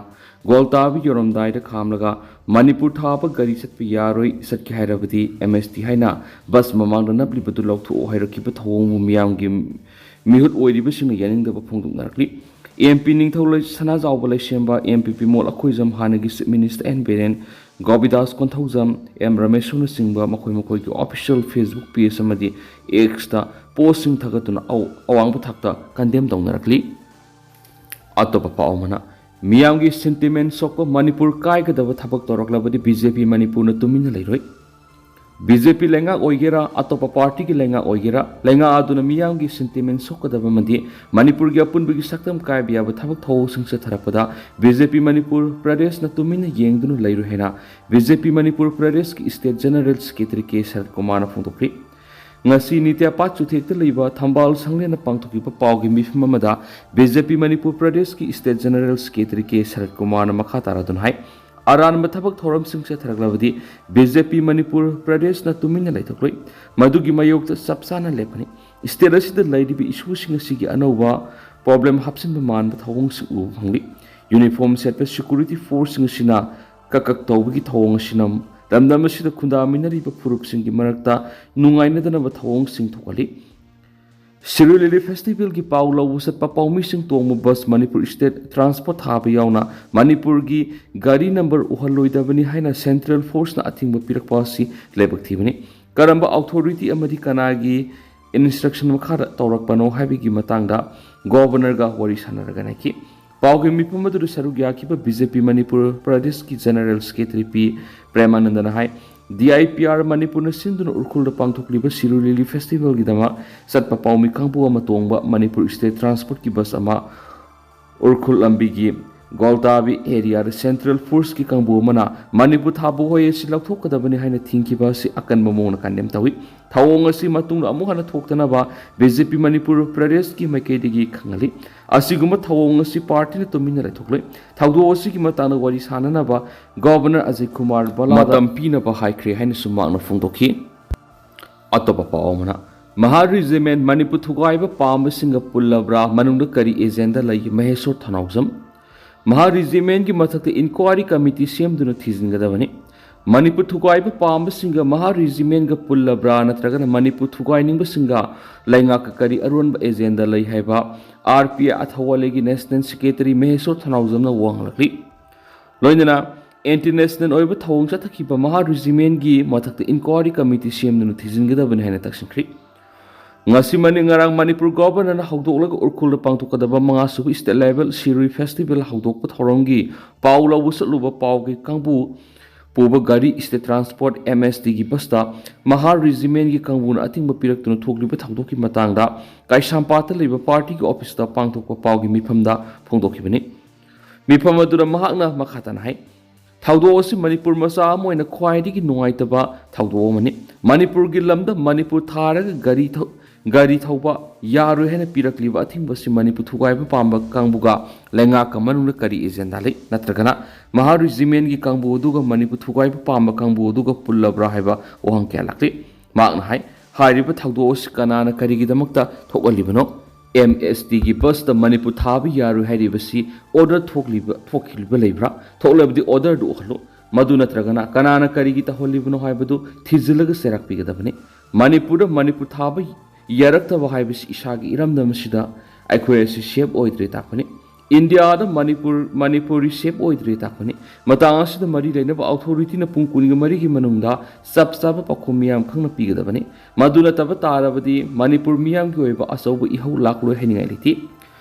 ꯒꯣꯜꯇꯥꯕ ꯌꯧꯔꯝꯗꯥꯏꯗ ꯈꯥꯝꯂꯒ ꯃꯅꯤꯄꯨꯔ ꯊꯥꯕ ꯒꯥꯔꯤ ꯆꯠꯄ ꯌꯥꯔꯣꯏ, ꯆꯠꯀꯦ ꯍꯥꯏꯔꯕꯗꯤ ꯑꯦꯝ ꯑꯦꯁ ꯇꯤ ꯍꯥꯏꯅ ꯕꯁ ꯃꯃꯥꯡꯗ ꯅꯞꯂꯤꯕꯗꯨ ꯂꯧꯊꯣꯛꯑꯣ ꯍꯥꯏꯔꯛꯈꯤꯕ ꯊꯧꯑꯣꯡꯕꯨ ꯃꯤꯌꯥꯝꯒꯤ ꯃꯤꯍꯨꯠ ꯑꯣꯏꯔꯤꯕꯁꯤꯡꯅ ꯌꯥꯅꯤꯡꯗꯕ ꯐꯣꯡꯗꯣꯛꯅꯔꯛꯂꯤ꯫ ꯑꯦꯝ ꯄꯤ ꯅꯤꯡꯊꯧ ꯂꯩ-, ꯁꯅꯥꯖꯥꯎꯕ ꯂꯩꯁꯦꯝꯕ, ꯑꯦꯝ ꯄꯤ ꯄꯤꯃꯣꯜ ꯑꯈꯣꯏꯖꯝ, ꯍꯥꯟꯅꯒꯤ chief minister N Biren, Govindas Konthoujam, M ꯔꯃꯦꯁꯣꯅꯆꯤꯡꯕ ꯃꯈꯣꯏ ꯃꯈꯣꯏꯒꯤ ꯑꯣꯐꯤꯁꯤꯌꯦꯜ ꯐꯦꯁꯕꯨꯛ ꯄꯦꯖ ꯑꯃꯗꯤ ꯑꯦꯛꯁꯇ ꯄꯣꯁꯁꯤꯡ ꯊꯥꯒꯠꯇꯨꯅ ꯑꯋ-, ꯑꯋꯥꯡꯕ ꯊꯥꯛꯇ ꯀꯟꯗꯦꯝ ꯇꯧꯅꯔꯛꯂꯤ꯫ ꯑꯇꯣꯞꯄ ꯄꯥꯎ ꯑꯃꯅ, ꯃꯤꯌꯥꯝꯒꯤ ꯁꯦꯟꯇꯤꯃꯦꯟ ꯁꯣꯛꯄ ꯃꯅꯤꯄꯨꯔ ꯀꯥꯏꯒꯗꯕ ꯊꯕꯛ ꯇꯧꯔꯛꯂꯕꯗꯤ ꯕꯤ ꯖꯦ ꯄꯤ ꯃꯅꯤꯄꯨꯔꯅ ꯇꯨꯃꯤꯟꯅ ꯂꯩꯔꯣꯏ꯫ ꯕꯤ ꯖꯦ ꯄꯤ ꯂꯩꯉꯥꯛ ꯑꯣꯏꯒꯦꯔꯥ, ꯑꯇꯣꯞꯄ ꯄꯥꯔꯇꯤꯒꯤ ꯂꯩꯉꯥꯛ ꯑꯣꯏꯒꯦꯔꯥ, ꯂꯩꯉꯥꯛ ꯑꯗꯨꯅ ꯃꯤꯌꯥꯝꯒꯤ ꯁꯦꯟꯇꯤꯃꯦꯟ ꯁꯣꯛꯀꯗꯕ ꯑꯃꯗꯤ ꯃꯅꯤꯄꯨꯔꯒꯤ ꯑꯄꯨꯟꯕꯒꯤ ꯁꯛꯇꯝ ꯀꯥꯏꯕ ꯌꯥꯕ ꯊꯕꯛ ꯊꯧꯑꯣꯡꯁꯤꯡ ꯆꯠꯊꯔꯛꯄꯗ ꯕꯤ ꯖꯦ ꯄꯤ ꯃꯅꯤꯄꯨꯔ ꯄ꯭ꯔꯗꯦꯁꯅ ꯇꯨꯃꯤꯟꯅ ꯌꯦꯡꯗꯨꯅ ꯂꯩꯔꯣꯏ ꯍꯥꯏꯅ ꯕꯤ ꯖꯦ ꯄꯤ ꯃꯅꯤꯄꯨꯔ ꯄ꯭ꯔꯗꯦꯁꯀꯤ ꯁ꯭ꯇꯦꯠ ꯖꯦꯅꯔꯦꯜ ꯁꯦꯀ꯭ꯔꯦꯇꯔꯤ ꯀꯦ ꯁꯔꯠ ꯀꯨꯃꯥꯔꯅ ꯐꯣꯡꯗꯣꯛꯈ꯭ꯔꯤ꯫ ꯉꯁꯤ ꯅꯤꯇ꯭ꯌ ꯄꯥꯠ ꯆꯨꯊꯦꯛꯇ ꯂꯩꯕ ꯊꯝꯕꯥꯜ ꯁꯪꯂꯦꯟꯗ ꯄꯥꯡꯊꯣꯛꯈꯤꯕ ꯄꯥꯎꯒꯤ ꯃꯤꯐꯝ ꯑꯃꯗ ꯕꯤ ꯖꯦ ꯄꯤ ꯃꯅꯤꯄꯨꯔ ꯄ꯭ꯔꯗꯦꯁꯀꯤ ꯁ꯭ꯇꯦꯠ ꯖꯦꯅꯔꯦꯜ ꯁꯦꯀ꯭ꯔꯦꯇꯔꯤ ꯀꯦ ꯁꯔꯠ ꯀꯨꯃꯥꯔꯅ ꯃꯈꯥ ꯇꯥꯔꯗꯨꯅ ꯍꯥꯏ, ꯑꯔꯥꯟꯕ ꯊꯕꯛ ꯊꯧꯔꯝꯁꯤꯡ ꯆꯠꯊꯔꯛꯂꯕꯗꯤ ꯕꯤ ꯖꯦ ꯄꯤ ꯃꯅꯤꯄꯨꯔ ꯄ꯭ꯔꯗꯦꯁꯅ ꯇꯨꯃꯤꯟꯅ ꯂꯩꯊꯣꯛꯂꯣꯏ꯫ ꯃꯗꯨꯒꯤ ꯃꯥꯌꯣꯛꯇ ꯆꯞ ꯆꯥꯅ ꯂꯦꯞꯀꯅꯤ꯫ ꯁ꯭ꯇꯦꯠ ꯑꯁꯤꯗ ꯂꯩꯔꯤꯕ ꯏꯁꯨꯁꯤꯡ ꯑꯁꯤꯒꯤ ꯑꯅꯧꯕ ꯄ꯭ꯔꯣꯕ꯭ꯂꯦꯝ ꯍꯥꯞꯆꯤꯟꯕ ꯃꯥꯟꯕ ꯊꯧꯑꯣꯡꯁꯤꯡ ꯎꯕ ꯐꯪꯂꯤ꯫ ꯌꯨꯅꯤꯐꯣꯔꯝ ꯁꯦꯠꯄ ꯁꯦꯀ꯭ꯌꯨꯔꯤꯇꯤ ꯐꯣꯔꯁꯁꯤꯡ ꯑꯁꯤꯅ ꯀꯛ ꯀꯛ ꯇꯧꯕꯒꯤ ꯊꯧꯑꯣꯡ ꯑꯁꯤꯅ ꯂꯝꯗꯝ ꯑꯁꯤꯗ ꯈꯨꯟꯗꯥꯃꯤꯟꯅꯔꯤꯕ ꯐꯨꯔꯨꯞꯁꯤꯡꯒꯤ ꯃꯔꯛꯇ ꯅꯨꯡꯉꯥꯏꯅꯗꯅꯕ ꯊꯧꯑꯣꯡꯁꯤꯡ ꯊꯣꯛꯍꯜꯂꯤ꯫ ꯁꯤꯔꯣꯏ ꯂꯤꯂꯤ ꯐꯦꯁꯇꯤꯚꯦꯜꯒꯤ ꯄꯥꯎ ꯂꯧꯕ ꯆꯠꯄ ꯄꯥꯎꯃꯤꯁꯤꯡ ꯇꯣꯡꯕ ꯕꯁ ꯃꯅꯤꯄꯨꯔ ꯁ꯭ꯇꯦꯠ ꯇ꯭ꯔꯥꯟꯁꯄꯣꯔꯠ ꯊꯥꯕ ꯌꯥꯎꯅ ꯃꯅꯤꯄꯨꯔꯒꯤ ꯒꯥꯔꯤ ꯅꯝꯕꯔ ꯎꯍꯜꯂꯣꯏꯗꯕꯅꯤ ꯍꯥꯏꯅ ꯁꯦꯟꯇ꯭ꯔꯦꯜ ꯐꯣꯔꯁꯅ ꯑꯊꯤꯡꯕ ꯄꯤꯔꯛꯄ ꯑꯁꯤ ꯂꯥꯏꯕꯛ ꯊꯤꯕꯅꯤ꯫ ꯀꯔꯝꯕ ꯑꯣꯊꯣꯔꯤꯇꯤ ꯑꯃꯗꯤ ꯀꯅꯥꯒꯤ ꯏꯟꯁꯇ꯭ꯔꯛꯁꯟ ꯃꯈꯥꯗ ꯇꯧꯔꯛꯄꯅꯣ ꯍꯥꯏꯕꯒꯤ ꯃꯇꯥꯡꯗ ꯒꯣꯚꯔꯅꯔꯒ ꯋꯥꯔꯤ ꯁꯥꯟꯅꯔꯒ ꯅꯩꯈꯤ꯫ ꯄꯥꯎꯒꯤ ꯃꯤꯐꯝ ꯑꯗꯨꯗ ꯁꯔꯨꯛ ꯌꯥꯈꯤꯕ ꯕꯤ ꯖꯦ ꯄꯤ ꯃꯅꯤꯄꯨꯔ ꯄ꯭ꯔꯗꯦꯁꯀꯤ ꯖꯦꯅꯔꯦꯜ ꯁꯦꯀ꯭ꯔꯦꯇꯔꯤ ꯄꯤ ꯄ꯭ꯔꯦꯃꯥꯅꯟꯗꯅ ꯍꯥꯏ, ꯗꯤ ꯑꯥꯏ ꯄꯤ ꯑꯥꯔ ꯃꯅꯤꯄꯨꯔꯅ ꯁꯤꯟꯗꯨꯅ ꯎꯔꯈꯨꯜꯗ ꯄꯥꯡꯊꯣꯛꯂꯤꯕ ꯁꯤꯔꯣꯏ ꯂꯤꯂꯤ ꯐꯦꯁꯇꯤꯚꯦꯜꯒꯤꯗꯃꯛ ꯆꯠꯄ ꯄꯥꯎꯃꯤ ꯀꯥꯡꯕꯨ ꯑꯃ ꯇꯣꯡꯕ ꯃꯅꯤꯄꯨꯔ ꯁ꯭ꯇꯦꯠ ꯇ꯭ꯔꯥꯟꯁꯄꯣꯔꯠꯀꯤ ꯕꯁ ꯑꯃ ꯎꯔꯈꯨꯜ ꯂꯝꯕꯤꯒꯤ ꯒꯣꯜꯇꯥꯕꯤ ꯑꯦꯔꯤꯌꯥꯗ ꯁꯦꯟꯇ꯭ꯔꯦꯜ ꯐꯣꯔꯁꯀꯤ ꯀꯥꯡꯕꯨ ꯑꯃꯅ ꯃꯅꯤꯄꯨꯔ ꯊꯥꯕ ꯍꯣꯏ ꯑꯁꯤ ꯂꯧꯊꯣꯛꯀꯗꯕꯅꯤ ꯍꯥꯏꯅ ꯊꯤꯡꯈꯤꯕ ꯑꯁꯤ ꯑꯀꯟꯕ ꯃꯑꯣꯡꯗ ꯀꯟꯗꯦꯝ ꯇꯧꯏ꯫ ꯊꯧꯑꯣꯡ ꯑꯁꯤ ꯃꯇꯨꯡꯗ ꯑꯃꯨꯛ ꯍꯟꯅ ꯊꯣꯛꯇꯅꯕ ꯕꯤ ꯖꯦ ꯄꯤ ꯃꯅꯤꯄꯨꯔ ꯄ꯭ꯔꯗꯦꯁꯀꯤ ꯃꯥꯏꯀꯩꯗꯒꯤ ꯈꯪꯍꯜꯂꯤ꯫ ꯑꯁꯤꯒꯨꯝꯕ ꯊꯧꯑꯣꯡ ꯑꯁꯤ ꯄꯥꯔꯇꯤꯅ ꯇꯨꯃꯤꯟꯅ ꯂꯩꯊꯣꯛꯂꯣꯏ꯫ ꯊꯧꯗꯣꯛ ꯑꯁꯤꯒꯤ ꯃꯇꯥꯡꯗ ꯋꯥꯔꯤ ꯁꯥꯅꯅꯕ ꯒꯣꯚꯔꯅꯔ ꯑꯖꯌ ꯀꯨꯃꯥꯔ ꯚꯜꯂꯥꯗ ꯃꯇꯝ ꯄꯤꯅꯕ ꯍꯥꯏꯈ꯭ꯔꯦ ꯍꯥꯏꯅꯁꯨ ꯃꯍꯥꯛꯅ ꯐꯣꯡꯗꯣꯛꯈꯤ꯫ ꯑꯇꯣꯞꯄ ꯄꯥꯎ ꯑꯃꯅ, ꯃꯍꯥ ꯔꯤꯖꯤꯃꯦꯟ ꯃꯅꯤꯄꯨꯔ ꯊꯨꯒꯥꯏꯕ ꯄꯥꯝꯕꯁꯤꯡꯒ ꯄꯨꯜꯂꯕ꯭ꯔꯥ? ꯃꯅꯨꯡꯗ ꯀꯔꯤ ꯑꯦꯖꯦꯟꯗꯥ ꯂꯩ? ꯃꯍꯦꯁꯣꯔ ꯊꯅꯥꯎꯖꯝ꯫ ꯃꯍꯥ ꯔꯤꯖꯤꯃꯦꯟꯒꯤ ꯃꯊꯛꯇ ꯏꯟꯀ꯭ꯋꯥꯔꯤ ꯀꯃꯤꯇꯤ ꯁꯦꯝꯗꯨꯅ ꯊꯤꯖꯤꯟꯒꯗꯕꯅꯤ꯫ ꯃꯅꯤꯄꯨꯔ ꯊꯨꯒꯥꯏꯕ ꯄꯥꯝꯕꯁꯤꯡꯒ ꯃꯍꯥ ꯔꯤꯖꯤꯃꯦꯟꯒ ꯄꯨꯜꯂꯕ꯭ꯔꯥ, ꯅꯠꯇ꯭ꯔꯒꯅ ꯃꯅꯤꯄꯨꯔ ꯊꯨꯒꯥꯏꯅꯤꯡꯕꯁꯤꯡꯒ ꯂꯩꯉꯥꯛꯀ ꯀꯔꯤ ꯑꯔꯣꯟꯕ ꯑꯦꯖꯦꯟꯗꯥ ꯂꯩ ꯍꯥꯏꯕ ꯑꯥꯔ ꯄꯤ ꯑꯥꯏ ꯑꯊꯧꯋꯥꯂꯦꯒꯤ ꯅꯦꯁꯅꯦꯜ ꯁꯦꯀ꯭ꯔꯦꯇꯔꯤ ꯃꯍꯦꯁꯣꯔ ꯊꯅꯥꯎꯖꯝꯅ ꯋꯥ ꯉꯥꯡꯂꯛꯂꯤ꯫ ꯂꯣꯏꯅꯅ ꯑꯦꯟꯇꯤ ꯅꯦꯁꯅꯦꯜ ꯑꯣꯏꯕ ꯊꯧꯑꯣꯡ ꯆꯠꯊꯈꯤꯕ ꯃꯍꯥ ꯔꯤꯖꯤꯃꯦꯟꯒꯤ ꯃꯊꯛꯇ ꯏꯟꯀ꯭ꯋꯥꯔꯤ ꯀꯃꯤꯇꯤ ꯁꯦꯝꯗꯨꯅ ꯊꯤꯖꯤꯟꯒꯗꯕꯅꯤ ꯍꯥꯏꯅ ꯇꯛꯁꯤꯟꯈ꯭ꯔꯤ꯫ ꯉꯁꯤ ꯃꯅꯤ-, ꯉꯔꯥꯡ ꯃꯅꯤꯄꯨꯔ ꯒꯣꯚꯔꯅꯔꯅ ꯍꯧꯗꯣꯛꯂꯒ ꯎꯔꯈꯨꯜꯗ ꯄꯥꯡꯊꯣꯛꯀꯗꯕ ꯃꯉꯥꯁꯨꯕ ꯁ꯭ꯇꯦꯠ ꯂꯦꯚꯦꯜ ꯁꯤꯔꯨꯏ ꯐꯦꯁꯇꯤꯚꯦꯜ ꯍꯧꯗꯣꯛꯄ ꯊꯧꯔꯝꯒꯤ ꯄꯥꯎ ꯂꯧꯕ ꯆꯠꯂꯨꯕ ꯄꯥꯎꯒꯤ ꯀꯥꯡꯕꯨ ꯄꯨꯕ ꯒꯥꯔꯤ ꯁ꯭ꯇꯦꯠ ꯇ꯭ꯔꯥꯟꯁꯄꯣꯔꯠ, ꯑꯦꯝ ꯑꯦꯁ ꯇꯤꯒꯤ ꯕꯁꯇ ꯃꯍꯥ ꯔꯤꯖꯤꯃꯦꯟꯒꯤ ꯀꯥꯡꯕꯨꯅ ꯑꯊꯤꯡꯕ ꯄꯤꯔꯛꯇꯨꯅ ꯊꯣꯛꯂꯤꯕ ꯊꯧꯗꯣꯛꯀꯤ ꯃꯇꯥꯡꯗ ꯀꯩꯁꯥꯝꯄꯥꯠꯇ ꯂꯩꯕ ꯄꯥꯔꯇꯤꯒꯤ ꯑꯣꯐꯤꯁꯇ ꯄꯥꯡꯊꯣꯛꯄ ꯄꯥꯎꯒꯤ ꯃꯤꯐꯝꯗ ꯐꯣꯡꯗꯣꯛꯈꯤꯕꯅꯤ꯫ ꯃꯤꯐꯝ ꯑꯗꯨꯗ ꯃꯍꯥꯛꯅ ꯃꯈꯥ ꯇꯥꯅ ꯍꯥꯏ, ꯊꯧꯗꯣꯛ ꯑꯁꯤ ꯃꯅꯤꯄꯨꯔ ꯃꯆꯥ ꯑꯃ ꯑꯣꯏꯅ ꯈ꯭ꯋꯥꯏꯗꯒꯤ ꯅꯨꯡꯉꯥꯏꯇꯕ ꯊꯧꯗꯣꯛ ꯑꯃꯅꯤ꯫ ꯃꯅꯤꯄꯨꯔꯒꯤ ꯂꯝꯗ ꯃꯅꯤꯄꯨꯔ ꯊꯥꯔꯒ ꯒꯥꯔꯤ ꯊꯧ-, ꯒꯥꯔꯤ ꯊꯧꯕ ꯌꯥꯔꯣꯏ ꯍꯥꯏꯅ ꯄꯤꯔꯛꯂꯤꯕ ꯑꯊꯤꯡꯕ ꯑꯁꯤ ꯃꯅꯤꯄꯨꯔ ꯊꯨꯒꯥꯏꯕ ꯄꯥꯝꯕ ꯀꯥꯡꯕꯨꯒ ꯂꯩꯉꯥꯛꯀ ꯃꯅꯨꯡꯗ ꯀꯔꯤ ꯑꯦꯖꯦꯟꯗꯥ ꯂꯩ? ꯅꯠꯇ꯭ꯔꯒꯅ ꯃꯍꯥ ꯔꯤꯖꯤꯃꯦꯟꯒꯤ ꯀꯥꯡꯕꯨ ꯑꯗꯨꯒ ꯃꯅꯤꯄꯨꯔ ꯊꯨꯒꯥꯏꯕ ꯄꯥꯝꯕ ꯀꯥꯡꯕꯨ ꯑꯗꯨꯒ ꯄꯨꯜꯂꯕ꯭ꯔꯥ ꯍꯥꯏꯕ ꯋꯥꯍꯪ ꯀꯌꯥ ꯂꯥꯛꯂꯤ꯫ ꯃꯍꯥꯛꯅ ꯍꯥꯏ, ꯍꯥꯏꯔꯤꯕ ꯊꯧꯗꯣꯛ ꯑꯁꯤ ꯀꯅꯥꯅ ꯀꯔꯤꯒꯤꯗꯃꯛꯇ ꯊꯣꯛꯍꯜꯂꯤꯕꯅꯣ? ꯑꯦꯝ ꯑꯦꯁ ꯇꯤꯒꯤ ꯕꯁꯇ ꯃꯅꯤꯄꯨꯔ ꯊꯥꯕ ꯌꯥꯔꯣꯏ ꯍꯥꯏꯔꯤꯕꯁꯤ ꯑꯣꯔꯗꯔ ꯊꯣꯛꯂꯤꯕ, ꯊꯣꯛꯈꯤꯕ ꯂꯩꯕ꯭ꯔꯥ? ꯊꯣꯛꯂꯕꯗꯤ ꯑꯣꯔꯗꯔꯗꯨ ꯎꯍꯜꯂꯨ꯫ ꯃꯗꯨ ꯅꯠꯇ꯭ꯔꯒꯅ ꯀꯅꯥꯅ ꯀꯔꯤꯒꯤ ꯇꯧꯍꯜꯂꯤꯕꯅꯣ ꯍꯥꯏꯕꯗꯨ ꯊꯤꯖꯤꯜꯂꯒ ꯆꯩꯔꯥꯛ ꯄꯤꯒꯗꯕꯅꯤ꯫ ꯃꯅꯤꯄꯨꯔꯗ ꯃꯅꯤꯄꯨꯔ ꯊꯥꯕ ꯌꯥꯔꯛꯇꯕ ꯍꯥꯏꯕꯁꯤ ꯏꯁꯥꯒꯤ ꯏꯔꯝꯗꯝ ꯑꯁꯤꯗ ꯑꯩꯈꯣꯏ ꯑꯁꯤ ꯁꯦꯐ ꯑꯣꯏꯗ꯭ꯔꯦ ꯇꯥꯛꯄꯅꯤ꯫ ꯏꯟꯗꯤꯌꯥꯗ ꯃꯅꯤꯄꯨꯔ, ꯃꯅꯤꯄꯨꯔꯤ ꯁꯦꯐ ꯑꯣꯏꯗ꯭ꯔꯦ ꯇꯥꯛꯄꯅꯤ꯫ ꯃꯇꯥꯡ ꯑꯁꯤꯗ ꯃꯔꯤ ꯂꯩꯅꯕ ꯑꯣꯊꯣꯔꯤꯇꯤꯅ ꯄꯨꯡ ꯀꯨꯟꯒ ꯃꯔꯤꯒꯤ ꯃꯅꯨꯡꯗ ꯆꯞ ꯆꯥꯕ ꯄꯥꯎꯈꯨꯝ ꯃꯤꯌꯥꯝ ꯈꯪꯅ ꯄꯤꯒꯗꯕꯅꯤ꯫ ꯃꯗꯨ ꯅꯠꯇꯕ ꯇꯥꯔꯕꯗꯤ ꯃꯅꯤꯄꯨꯔ ꯃꯤꯌꯥꯝꯒꯤ ꯑꯣꯏꯕ ꯑꯆꯧꯕ ꯏꯍꯧ ꯂꯥꯛꯂꯣꯏ ꯍꯥꯏꯅꯤꯡꯉꯥꯏ ꯂꯩꯇꯦ꯫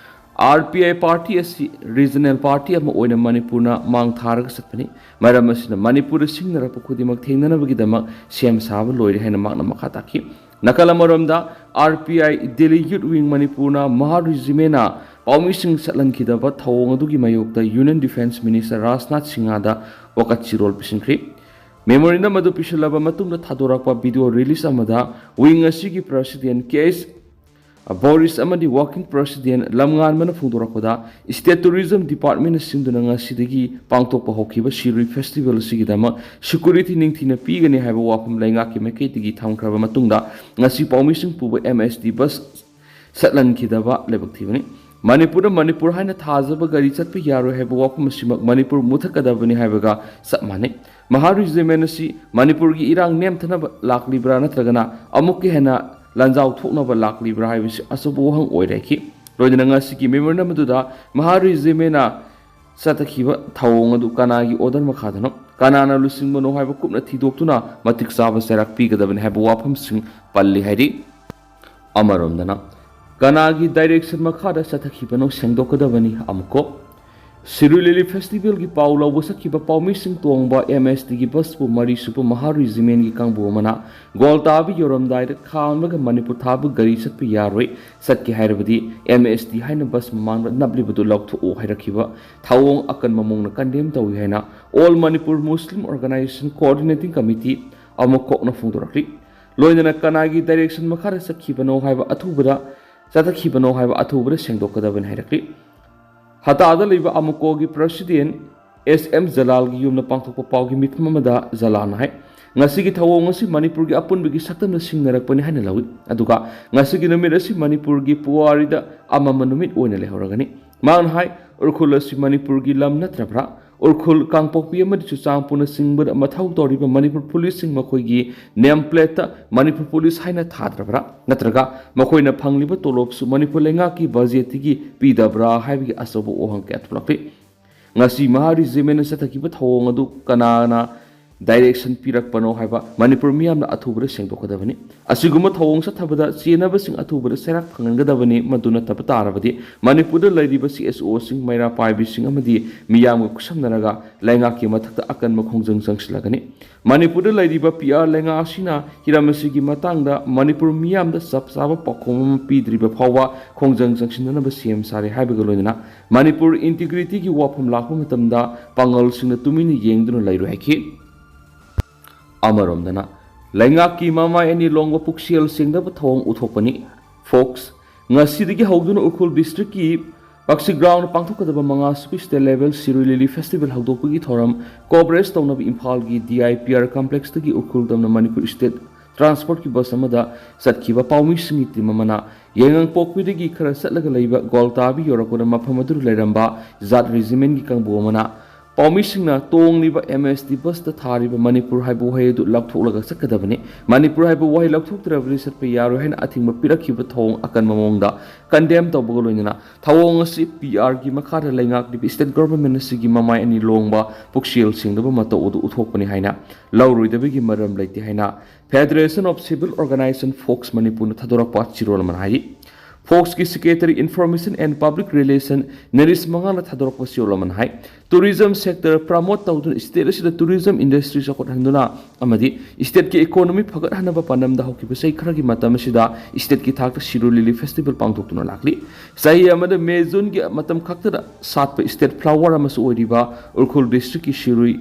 ꯑꯥꯔ ꯄꯤ ꯑꯥꯏ ꯄꯥꯔꯇꯤ ꯑꯁꯤ ꯔꯤꯖꯅꯦꯜ ꯄꯥꯔꯇꯤ ꯑꯃ ꯑꯣꯏꯅ ꯃꯅꯤꯄꯨꯔꯅ ꯃꯥꯡ ꯊꯥꯔꯒ ꯆꯠꯄꯅꯤ꯫ ꯃꯔꯝ ꯑꯁꯤꯅ ꯃꯅꯤꯄꯨꯔꯗ ꯁꯤꯡꯅꯔꯛꯄ ꯈꯨꯗꯤꯡꯃꯛ ꯊꯦꯡꯅꯅꯕꯒꯤꯗꯃꯛ ꯁꯦꯝ ꯁꯥꯕ ꯂꯣꯏꯔꯦ ꯍꯥꯏꯅ ꯃꯍꯥꯛꯅ ꯃꯈꯥ ꯇꯥꯈꯤ꯫ ꯅꯥꯀꯜ ꯑꯃꯔꯣꯝꯗ ꯑꯥꯔ ꯄꯤ ꯑꯥꯏ ꯗꯦꯜꯂꯤ ꯌꯨꯠ ꯋꯤꯡ ꯃꯅꯤꯄꯨꯔꯅ ꯃꯍꯥ ꯔꯤꯖꯤꯃꯦꯟꯅ ꯄꯥꯎꯃꯤꯁꯤꯡ ꯆꯠꯍꯟꯈꯤꯗꯕ ꯊꯧꯑꯣꯡ ꯑꯗꯨꯒꯤ ꯃꯥꯌꯣꯛꯇ ꯌꯨꯅꯤꯌꯟ ꯗꯤꯐꯦꯟꯁ ꯃꯤꯅꯤꯁꯇꯔ ꯔꯥꯖꯅꯥꯊ ꯁꯤꯡꯍꯗ ꯋꯥꯀꯠ ꯆꯤꯔꯣꯜ ꯄꯤꯁꯤꯟꯈ꯭ꯔꯤ꯫ ꯃꯦꯃꯣꯔꯦꯟꯗꯝ ꯑꯗꯨ ꯄꯤꯁꯤꯜꯂꯕ ꯃꯇꯨꯡꯗ ꯊꯥꯗꯣꯔꯛꯄ ꯚꯤꯗꯤꯑꯣ ꯔꯤꯂꯤꯁ ꯑꯃꯗ ꯋꯤꯡ ꯑꯁꯤꯒꯤ ꯄ꯭ꯔꯁꯤꯗꯦꯟ ꯀꯦ ꯑꯦꯁ ꯕꯣꯔꯤꯁ ꯑꯃꯗꯤ ꯋꯥꯔꯀꯤꯡ ꯄ꯭ꯔꯁꯤꯗꯦꯟ ꯂꯝꯉꯥꯟꯕꯅ ꯐꯣꯡꯗꯣꯔꯛꯄꯗ, ꯁ꯭ꯇꯦꯠ ꯇꯨꯔꯤꯖꯝ ꯗꯤꯄꯥꯔꯠꯃꯦꯟꯅ ꯁꯤꯟꯗꯨꯅ ꯉꯁꯤꯗꯒꯤ ꯄꯥꯡꯊꯣꯛꯄ ꯍꯧꯈꯤꯕ ꯁꯤꯔꯨꯏ ꯐꯦꯁꯇꯤꯚꯦꯜ ꯑꯁꯤꯒꯤꯗꯃꯛ ꯁꯦꯀ꯭ꯌꯨꯔꯤꯇꯤ ꯅꯤꯡꯊꯤꯅ ꯄꯤꯒꯅꯤ ꯍꯥꯏꯕ ꯋꯥꯐꯝ ꯂꯩꯉꯥꯛꯀꯤ ꯃꯥꯏꯀꯩꯗꯒꯤ ꯊꯝꯈ꯭ꯔꯕ ꯃꯇꯨꯡꯗ, ꯉꯁꯤ ꯄꯥꯎꯃꯤꯁꯤꯡ ꯄꯨꯕ ꯑꯦꯝ ꯑꯦꯁ ꯇꯤ ꯕꯁ ꯆꯠꯍꯟꯈꯤꯗꯕ ꯂꯥꯏꯕꯛ ꯊꯤꯕꯅꯤ꯫ ꯃꯅꯤꯄꯨꯔꯗ ꯃꯅꯤꯄꯨꯔ ꯍꯥꯏꯅ ꯊꯥꯖꯕ ꯒꯥꯔꯤ ꯆꯠꯄ ꯌꯥꯔꯣꯏ ꯍꯥꯏꯕ ꯋꯥꯐꯝ ꯑꯁꯤꯃꯛ ꯃꯅꯤꯄꯨꯔ ꯃꯨꯊꯠꯀꯗꯕꯅꯤ ꯍꯥꯏꯕꯒ ꯆꯞ ꯃꯥꯟꯅꯩ꯫ ꯃꯍꯥ ꯔꯤꯖꯤꯃꯦꯟ ꯑꯁꯤ ꯃꯅꯤꯄꯨꯔꯒꯤ ꯏꯔꯥꯡ ꯅꯦꯝꯊꯅꯕ ꯂꯥꯛꯂꯤꯕ꯭ꯔꯥ ꯅꯠꯇ꯭ꯔꯒꯅ ꯑꯃꯨꯛꯀ ꯍꯦꯟꯅ ꯂꯥꯟꯖꯥꯎ ꯊꯣꯛꯅꯕ ꯂꯥꯛꯂꯤꯕ꯭ꯔꯥ ꯍꯥꯏꯕꯁꯤ ꯑꯆꯧꯕ ꯋꯥꯍꯪ ꯑꯣꯏꯔꯦ ꯍꯥꯏꯈꯤ꯫ ꯂꯣꯏꯅꯅ ꯉꯁꯤꯒꯤ ꯃꯦꯃꯣꯔꯦꯟꯗꯝ ꯑꯗꯨꯗ ꯃꯍꯥ ꯔꯤꯖꯤꯃꯦꯟꯅ ꯆꯠꯊꯈꯤꯕ ꯊꯧꯑꯣꯡ ꯑꯗꯨ ꯀꯅꯥꯒꯤ ꯑꯣꯔꯗꯔ ꯃꯈꯥꯗꯅꯣ, ꯀꯅꯥꯅ ꯂꯨꯆꯤꯡꯕꯅꯣ ꯍꯥꯏꯕ ꯀꯨꯞꯅ ꯊꯤꯗꯣꯛꯇꯨꯅ ꯃꯇꯤꯛ ꯆꯥꯕ ꯆꯩꯔꯥꯛ ꯄꯤꯒꯗꯕꯅꯤ ꯍꯥꯏꯕ ꯋꯥꯐꯝꯁꯤꯡ ꯄꯜꯂꯤ ꯍꯥꯏꯔꯤ꯫ ꯑꯃꯔꯣꯝꯗꯅ ꯀꯅꯥꯒꯤ ꯗꯥꯏꯔꯦꯛꯁꯟ ꯃꯈꯥꯗ ꯆꯠꯊꯈꯤꯕꯅꯣ ꯁꯦꯡꯗꯣꯛꯀꯗꯕꯅꯤ꯫ ꯑꯃꯨꯛꯀꯣ, ꯁꯤꯔꯨꯏ ꯂꯤꯂꯤ ꯐꯦꯁꯇꯤꯚꯦꯜꯒꯤ ꯄꯥꯎ ꯂꯧꯕ ꯆꯠꯈꯤꯕ ꯄꯥꯎꯃꯤꯁꯤꯡ ꯇꯣꯡꯕ ꯑꯦꯝ ꯑꯦꯁ ꯇꯤꯒꯤ ꯕꯁꯄꯨ ꯃꯔꯤ ꯁꯨꯕ ꯃꯍꯥ ꯔꯤꯖꯤꯃꯦꯟꯒꯤ ꯀꯥꯡꯕꯨ ꯑꯃꯅ ꯒ꯭ꯋꯥꯜꯇꯥꯕ ꯌꯧꯔꯝꯗꯥꯏꯗ ꯈꯥꯝꯂꯒ ꯃꯅꯤꯄꯨꯔ ꯊꯥꯕ ꯒꯥꯔꯤ ꯆꯠꯄ ꯌꯥꯔꯣꯏ, ꯆꯠꯀꯦ ꯍꯥꯏꯔꯕꯗꯤ ꯑꯦꯝ ꯑꯦꯁ ꯇꯤ ꯍꯥꯏꯅ ꯕꯁ ꯃꯃꯥꯡꯗ ꯅꯞꯂꯤꯕꯗꯨ ꯂꯧꯊꯣꯛꯎ ꯍꯥꯏꯔꯛꯈꯤꯕ ꯊꯧꯑꯣꯡ ꯑꯀꯟꯕ ꯃꯑꯣꯡꯗ ꯀꯟꯗꯦꯝ ꯇꯧꯏ ꯍꯥꯏꯅ ꯑꯣꯜ ꯃꯅꯤꯄꯨꯔ ꯃꯨꯁꯂꯤꯝ ꯑꯣꯔꯒꯅꯥꯏꯖꯦꯁꯟ ꯀꯣꯑꯣꯔꯗꯤꯅꯦꯇꯤꯡ ꯀꯃꯤꯇꯤ, ꯑꯃꯨꯛ ꯀꯣꯛꯅ ꯐꯣꯡꯗꯣꯔꯛꯂꯤ꯫ ꯂꯣꯏꯅꯅ ꯀꯅꯥꯒꯤ ꯗꯥꯏꯔꯦꯛꯁꯟ ꯃꯈꯥꯗ ꯆꯠꯈꯤꯕꯅꯣ ꯍꯥꯏꯕ ꯑꯊꯨꯕꯗ, ꯆꯠꯊꯈꯤꯕꯅꯣ ꯍꯥꯏꯕ ꯑꯊꯨꯕꯗ ꯁꯦꯡꯗꯣꯛꯀꯗꯕꯅꯤ ꯍꯥꯏꯔꯛꯂꯤ꯫ ꯍꯇꯥꯗ ꯂꯩꯕ ꯑꯃꯨꯀꯣꯒꯤ ꯄ꯭ꯔꯁꯤꯗꯦꯟ ꯑꯦꯁ ꯑꯦꯝ ꯖꯂꯥꯜꯒꯤ ꯌꯨꯝꯗ ꯄꯥꯡꯊꯣꯛꯄ ꯄꯥꯎꯒꯤ ꯃꯤꯐꯝ ꯑꯃꯗ ꯖꯂꯥꯜꯅ ꯍꯥꯏ, ꯉꯁꯤꯒꯤ ꯊꯧꯑꯣꯡ ꯑꯁꯤ ꯃꯅꯤꯄꯨꯔꯒꯤ ꯑꯄꯨꯟꯕꯒꯤ ꯁꯛꯇꯝꯅ ꯁꯤꯡꯅꯔꯛꯄꯅꯤ ꯍꯥꯏꯅ ꯂꯧꯏ, ꯑꯗꯨꯒ ꯉꯁꯤꯒꯤ ꯅꯨꯃꯤꯠ ꯑꯁꯤ ꯃꯅꯤꯄꯨꯔꯒꯤ ꯄꯨꯋꯥꯔꯤꯗ ꯑꯃꯝꯕ ꯅꯨꯃꯤꯠ ꯑꯣꯏꯅ ꯂꯩꯍꯧꯔꯒꯅꯤ꯫ ꯃꯍꯥꯛꯅ ꯍꯥꯏ, ꯎꯈ꯭ꯔꯨꯜ ꯑꯁꯤ ꯃꯅꯤꯄꯨꯔꯒꯤ ꯂꯝ ꯅꯠꯇ꯭ꯔꯕ꯭ꯔꯥ? ꯎꯈ꯭ꯔꯨꯜ, ꯀꯥꯡꯄꯣꯛꯄꯤ ꯑꯃꯗꯤ ꯆꯨꯔꯆꯥꯟꯄꯨꯔꯅꯆꯤꯡꯕꯗ ꯃꯊꯧ ꯇꯧꯔꯤꯕ ꯃꯅꯤꯄꯨꯔ ꯄꯨꯂꯤꯁꯁꯤꯡ ꯃꯈꯣꯏꯒꯤ ꯅꯦꯝ ꯄ꯭ꯂꯦꯠꯇ ꯃꯅꯤꯄꯨꯔ ꯄꯨꯂꯤꯁ ꯍꯥꯏꯅ ꯊꯥꯗ꯭ꯔꯕ꯭ꯔꯥ? ꯅꯠꯇ꯭ꯔꯒ ꯃꯈꯣꯏꯅ ꯐꯪꯂꯤꯕ ꯇꯣꯂꯣꯞꯁꯨ ꯃꯅꯤꯄꯨꯔ ꯂꯩꯉꯥꯛꯀꯤ ꯕꯖꯦꯠꯇꯒꯤ ꯄꯤꯗꯕ꯭ꯔꯥ ꯍꯥꯏꯕꯒꯤ ꯑꯆꯧꯕ ꯋꯥꯍꯪ ꯀꯌꯥ ꯊꯣꯛꯂꯛꯂꯤ꯫ ꯉꯁꯤ ꯃꯍꯥ ꯔꯤꯖꯤꯃꯦꯟꯅ ꯆꯠꯊꯈꯤꯕ ꯊꯧꯑꯣꯡ ꯑꯗꯨ ꯀꯅꯥꯅ ꯗꯥꯏꯔꯦꯛꯁꯟ ꯄꯤꯔꯛꯄꯅꯣ ꯍꯥꯏꯕ ꯃꯅꯤꯄꯨꯔ ꯃꯤꯌꯥꯝꯅ ꯑꯊꯨꯕꯗ ꯁꯦꯡꯗꯣꯛꯀꯗꯕꯅꯤ꯫ ꯑꯁꯤꯒꯨꯝꯕ ꯊꯧꯑꯣꯡ ꯆꯠꯊꯕꯗ ꯆꯦꯟꯅꯕꯁꯤꯡ ꯑꯊꯨꯕꯗ ꯆꯩꯔꯥꯛ ꯐꯪꯍꯟꯒꯗꯕꯅꯤ꯫ ꯃꯗꯨ ꯅꯠꯇꯕ ꯇꯥꯔꯕꯗꯤ ꯃꯅꯤꯄꯨꯔꯗ ꯂꯩꯔꯤꯕ ꯁꯤ ꯑꯦꯁ ꯑꯣꯁꯤꯡ, ꯃꯩꯔꯥ ꯄꯥꯏꯕꯤꯁꯤꯡ ꯑꯃꯗꯤ ꯃꯤꯌꯥꯝꯒ ꯈꯨꯠꯁꯝꯅꯔꯒ ꯂꯩꯉꯥꯛꯀꯤ ꯃꯊꯛꯇ ꯑꯀꯟꯕ ꯈꯣꯡꯖꯪ ꯆꯪꯁꯤꯜꯂꯒꯅꯤ꯫ ꯃꯅꯤꯄꯨꯔꯗ ꯂꯩꯔꯤꯕ ꯄꯤ ꯑꯥꯔ ꯂꯩꯉꯥꯛ ꯑꯁꯤꯅ ꯍꯤꯔꯝ ꯑꯁꯤꯒꯤ ꯃꯇꯥꯡꯗ ꯃꯅꯤꯄꯨꯔ ꯃꯤꯌꯥꯝꯗ ꯆꯞ ꯆꯥꯕ ꯄꯥꯎꯈꯨꯝ ꯑꯃ ꯄꯤꯗ꯭ꯔꯤꯕ ꯐꯥꯎꯕ ꯈꯣꯡꯖꯪ ꯆꯪꯁꯤꯟꯅꯅꯕ ꯁꯦꯝ ꯁꯥꯔꯦ ꯍꯥꯏꯕꯒ ꯂꯣꯏꯅꯅ ꯃꯅꯤꯄꯨꯔ ꯏꯟꯇꯤꯒ꯭ꯔꯤꯇꯤꯒꯤ ꯋꯥꯐꯝ ꯂꯥꯛꯄ ꯃꯇꯝꯗ ꯄꯥꯡꯒꯜꯁꯤꯡꯅ ꯇꯨꯃꯤꯟꯅ ꯌꯦꯡꯗꯨꯅ ꯂꯩꯔꯣꯏ ꯍꯥꯏꯈꯤ꯫ ꯑꯃꯔꯣꯝꯗꯅ, ꯂꯩꯉꯥꯛꯀꯤ ꯃꯃꯥꯏ ꯑꯅꯤ ꯂꯣꯡꯕ ꯄꯨꯛꯆꯦꯜ ꯁꯦꯡꯗꯕ ꯊꯧꯑꯣꯡ ꯎꯠꯊꯣꯛꯄꯅꯤ꯫ ꯐꯣꯛꯁ, ꯉꯁꯤꯗꯒꯤ ꯍꯧꯗꯨꯅ ꯎꯈ꯭ꯔꯨꯜ ꯗꯤꯁꯇ꯭ꯔꯤꯛꯀꯤ ꯄꯥꯛꯁꯤ ꯒ꯭ꯔꯥꯎꯟꯗ ꯄꯥꯡꯊꯣꯛꯀꯗꯕ ꯃꯉꯥꯁꯨꯕꯤ ꯁ꯭ꯇꯦꯠ ꯂꯦꯚꯦꯜ ꯁꯤꯔꯨꯏ ꯂꯤꯂꯤ ꯐꯦꯁꯇꯤꯚꯦꯜ ꯍꯧꯗꯣꯛꯄꯒꯤ ꯊꯧꯔꯝ ꯀꯣꯚꯔꯦꯖ ꯇꯧꯅꯕ ꯏꯝꯐꯥꯜꯒꯤ ꯗꯤ ꯑꯥꯏ ꯄꯤ ꯑꯥꯔ ꯀꯝꯄ꯭ꯂꯦꯛꯁꯇꯒꯤ ꯎꯈ꯭ꯔꯨꯜ ꯇꯝꯅ ꯃꯅꯤꯄꯨꯔ ꯁ꯭ꯇꯦꯠ ꯇ꯭ꯔꯥꯟꯁꯄꯣꯔꯠꯀꯤ ꯕꯁ ꯑꯃꯗ ꯆꯠꯈꯤꯕ ꯄꯥꯎꯃꯤꯁꯤꯡꯒꯤ ꯇꯤꯝ ꯑꯃꯅ ꯌꯥꯏꯉꯪꯄꯣꯛꯄꯤꯗꯒꯤ ꯈꯔ ꯆꯠꯂꯒ ꯂꯩꯕ ꯒꯣꯜꯇꯥꯕꯤ ꯌꯧꯔꯛꯄꯗ ꯃꯐꯝ ꯑꯗꯨꯗ ꯂꯩꯔꯝꯕ ꯖꯥꯠ ꯔꯦꯖꯤꯃꯦꯟꯒꯤ ꯀꯥꯡꯕꯨ ꯑꯃꯅ ꯄꯥꯎꯃꯤꯁꯤꯡꯅ ꯇꯣꯡꯂꯤꯕ ꯑꯦꯝ ꯑꯦꯁ ꯇꯤ ꯕꯁꯇ ꯊꯥꯔꯤꯕ ꯃꯅꯤꯄꯨꯔ ꯍꯥꯏꯕ ꯋꯥꯍꯩ ꯑꯗꯨ ꯂꯥꯎꯊꯣꯛꯂꯒ ꯆꯠꯀꯗꯕꯅꯤ꯫ ꯃꯅꯤꯄꯨꯔ ꯍꯥꯏꯕ ꯋꯥꯍꯩ ꯂꯧꯊꯣꯛꯇ꯭ꯔꯕꯗꯤ ꯆꯠꯄ ꯌꯥꯔꯣꯏ ꯍꯥꯏꯅ ꯑꯊꯤꯡꯕ ꯄꯤꯔꯛꯈꯤꯕ ꯊꯧꯑꯣꯡ ꯑꯀꯟꯕ ꯃꯑꯣꯡꯗ ꯀꯟꯗꯦꯝ ꯇꯧꯕꯒ ꯂꯣꯏꯅꯅ ꯊꯧꯑꯣꯡ ꯑꯁꯤ ꯄꯤ ꯑꯥꯔꯒꯤ ꯃꯈꯥꯗ ꯂꯩꯉꯥꯛꯂꯤꯕ ꯁ꯭ꯇꯦꯠ ꯒꯣꯚꯔꯟꯃꯦꯟꯠ ꯑꯁꯤꯒꯤ ꯃꯃꯥꯏ ꯑꯅꯤ ꯂꯣꯡꯕ ꯄꯨꯛꯆꯦꯜ ꯁꯦꯡꯗꯕ ꯃꯇꯧ ꯑꯗꯨ ꯎꯠꯊꯣꯛꯄꯅꯤ ꯍꯥꯏꯅ ꯂꯧꯔꯣꯏꯗꯕꯒꯤ ꯃꯔꯝ ꯂꯩꯇꯦ ꯍꯥꯏꯅ Federation of Civil Organisation, fox ꯃꯅꯤꯄꯨꯔꯅ ꯊꯥꯗꯣꯔꯛꯄ ꯆꯦꯔꯣꯜ ꯑꯃꯅ ꯍꯥꯏꯔꯤ꯫ ꯐꯣꯛꯁꯀꯤ Secretary Information and Public Relation ꯅꯔꯤꯁ ꯃꯉꯥꯜꯅ ꯊꯥꯗꯣꯔꯛꯄ ꯆꯦꯔꯣꯜ ꯑꯃꯅ ꯍꯥꯏ, ꯇꯨꯔꯤꯖꯝ ꯁꯦꯛꯇꯔ ꯄ꯭ꯔꯃꯣꯠ ꯇꯧꯗꯨꯅ ꯁ꯭ꯇꯦꯠ ꯑꯁꯤꯗ ꯇꯨꯔꯤꯖꯝ ꯏꯟꯗꯁꯇ꯭ꯔꯤ ꯆꯥꯎꯈꯠꯍꯟꯗꯨꯅ ꯑꯃꯗꯤ ꯁ꯭ꯇꯦꯠꯀꯤ ꯏꯀꯣꯅꯣꯃꯤ ꯐꯒꯠꯍꯟꯅꯕ ꯄꯥꯟꯗꯝꯗ ꯍꯧꯈꯤꯕ ꯆꯍꯤ ꯈꯔꯒꯤ ꯃꯇꯝ ꯑꯁꯤꯗ ꯁ꯭ꯇꯦꯠꯀꯤ ꯊꯥꯛꯇ ꯁꯤꯔꯨꯏ ꯂꯤꯂꯤ ꯐꯦꯁꯇꯤꯚꯦꯜ ꯄꯥꯡꯊꯣꯛꯇꯨꯅ ꯂꯥꯛꯂꯤ꯫ ꯆꯍꯤ ꯑꯃꯗ ꯃꯦ ꯖꯨꯟꯒꯤ ꯃꯇꯝ ꯈꯛꯇꯗ ꯁꯥꯠꯄ ꯁ꯭ꯇꯦꯠ ꯐ꯭ꯂꯥꯋꯔ ꯑꯃꯁꯨ ꯑꯣꯏꯔꯤꯕ ꯎꯈ꯭ꯔꯨꯜ ꯗꯤꯁꯇ꯭ꯔꯤꯛꯀꯤ ꯁꯤꯔꯨꯏ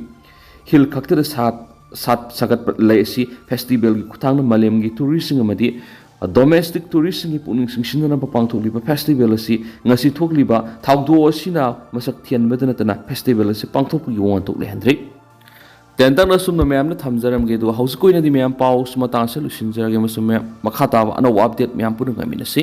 ꯍꯤꯜ ꯈꯛꯇꯗ ꯁꯥꯠ ꯁꯥꯠ ꯁꯥꯒꯠꯄ ꯂꯩ ꯑꯁꯤ ꯐꯦꯁꯇꯤꯚꯦꯜꯒꯤ ꯈꯨꯠꯊꯥꯡꯗ ꯃꯥꯂꯦꯝꯒꯤ ꯇꯨꯔꯤꯁꯁꯤꯡ ꯑꯃꯗꯤ ꯗꯣꯃꯦꯁꯇꯤꯛ ꯇꯨꯔꯤꯁꯁꯤꯡꯒꯤ ꯄꯨꯛꯅꯤꯡ ꯆꯤꯡꯁꯤꯟꯅꯅꯕ ꯄꯥꯡꯊꯣꯛꯂꯤꯕ ꯐꯦꯁꯇꯤꯚꯦꯜ ꯑꯁꯤ ꯉꯁꯤ ꯊꯣꯛꯂꯤꯕ ꯊꯧꯗꯣꯛ ꯑꯁꯤꯅ ꯃꯁꯛ ꯊꯤꯍꯟꯕꯗ ꯅꯠꯇꯅ ꯐꯦꯁꯇꯤꯚꯦꯜ ꯑꯁꯤ ꯄꯥꯡꯊꯣꯛꯄꯒꯤ ꯋꯥꯍꯟꯊꯣꯛ ꯂꯩꯍꯟꯗ꯭ꯔꯤ꯫ ꯇꯦꯟꯇꯛꯅ ꯑꯁꯨꯝꯅ ꯃꯌꯥꯝꯅ ꯊꯝꯖꯔꯝꯒꯦ꯫ ꯑꯗꯨꯒ ꯍꯧꯖꯤꯛꯀꯤ ꯑꯣꯏꯅꯗꯤ ꯃꯌꯥꯝ ꯄꯥꯎ ꯃꯇꯥꯡ ꯑꯁꯤꯗ ꯂꯣꯏꯁꯤꯟꯖꯔꯒꯦ ꯑꯃꯁꯨꯡ ꯃꯌꯥꯝ ꯃꯈꯥ ꯇꯥꯕ ꯑꯅꯧꯕ ꯑꯞꯗꯦꯠ ꯃꯌꯥꯝ ꯄꯨꯟꯅ ꯉꯥꯏꯃꯤꯟꯅꯁꯤ꯫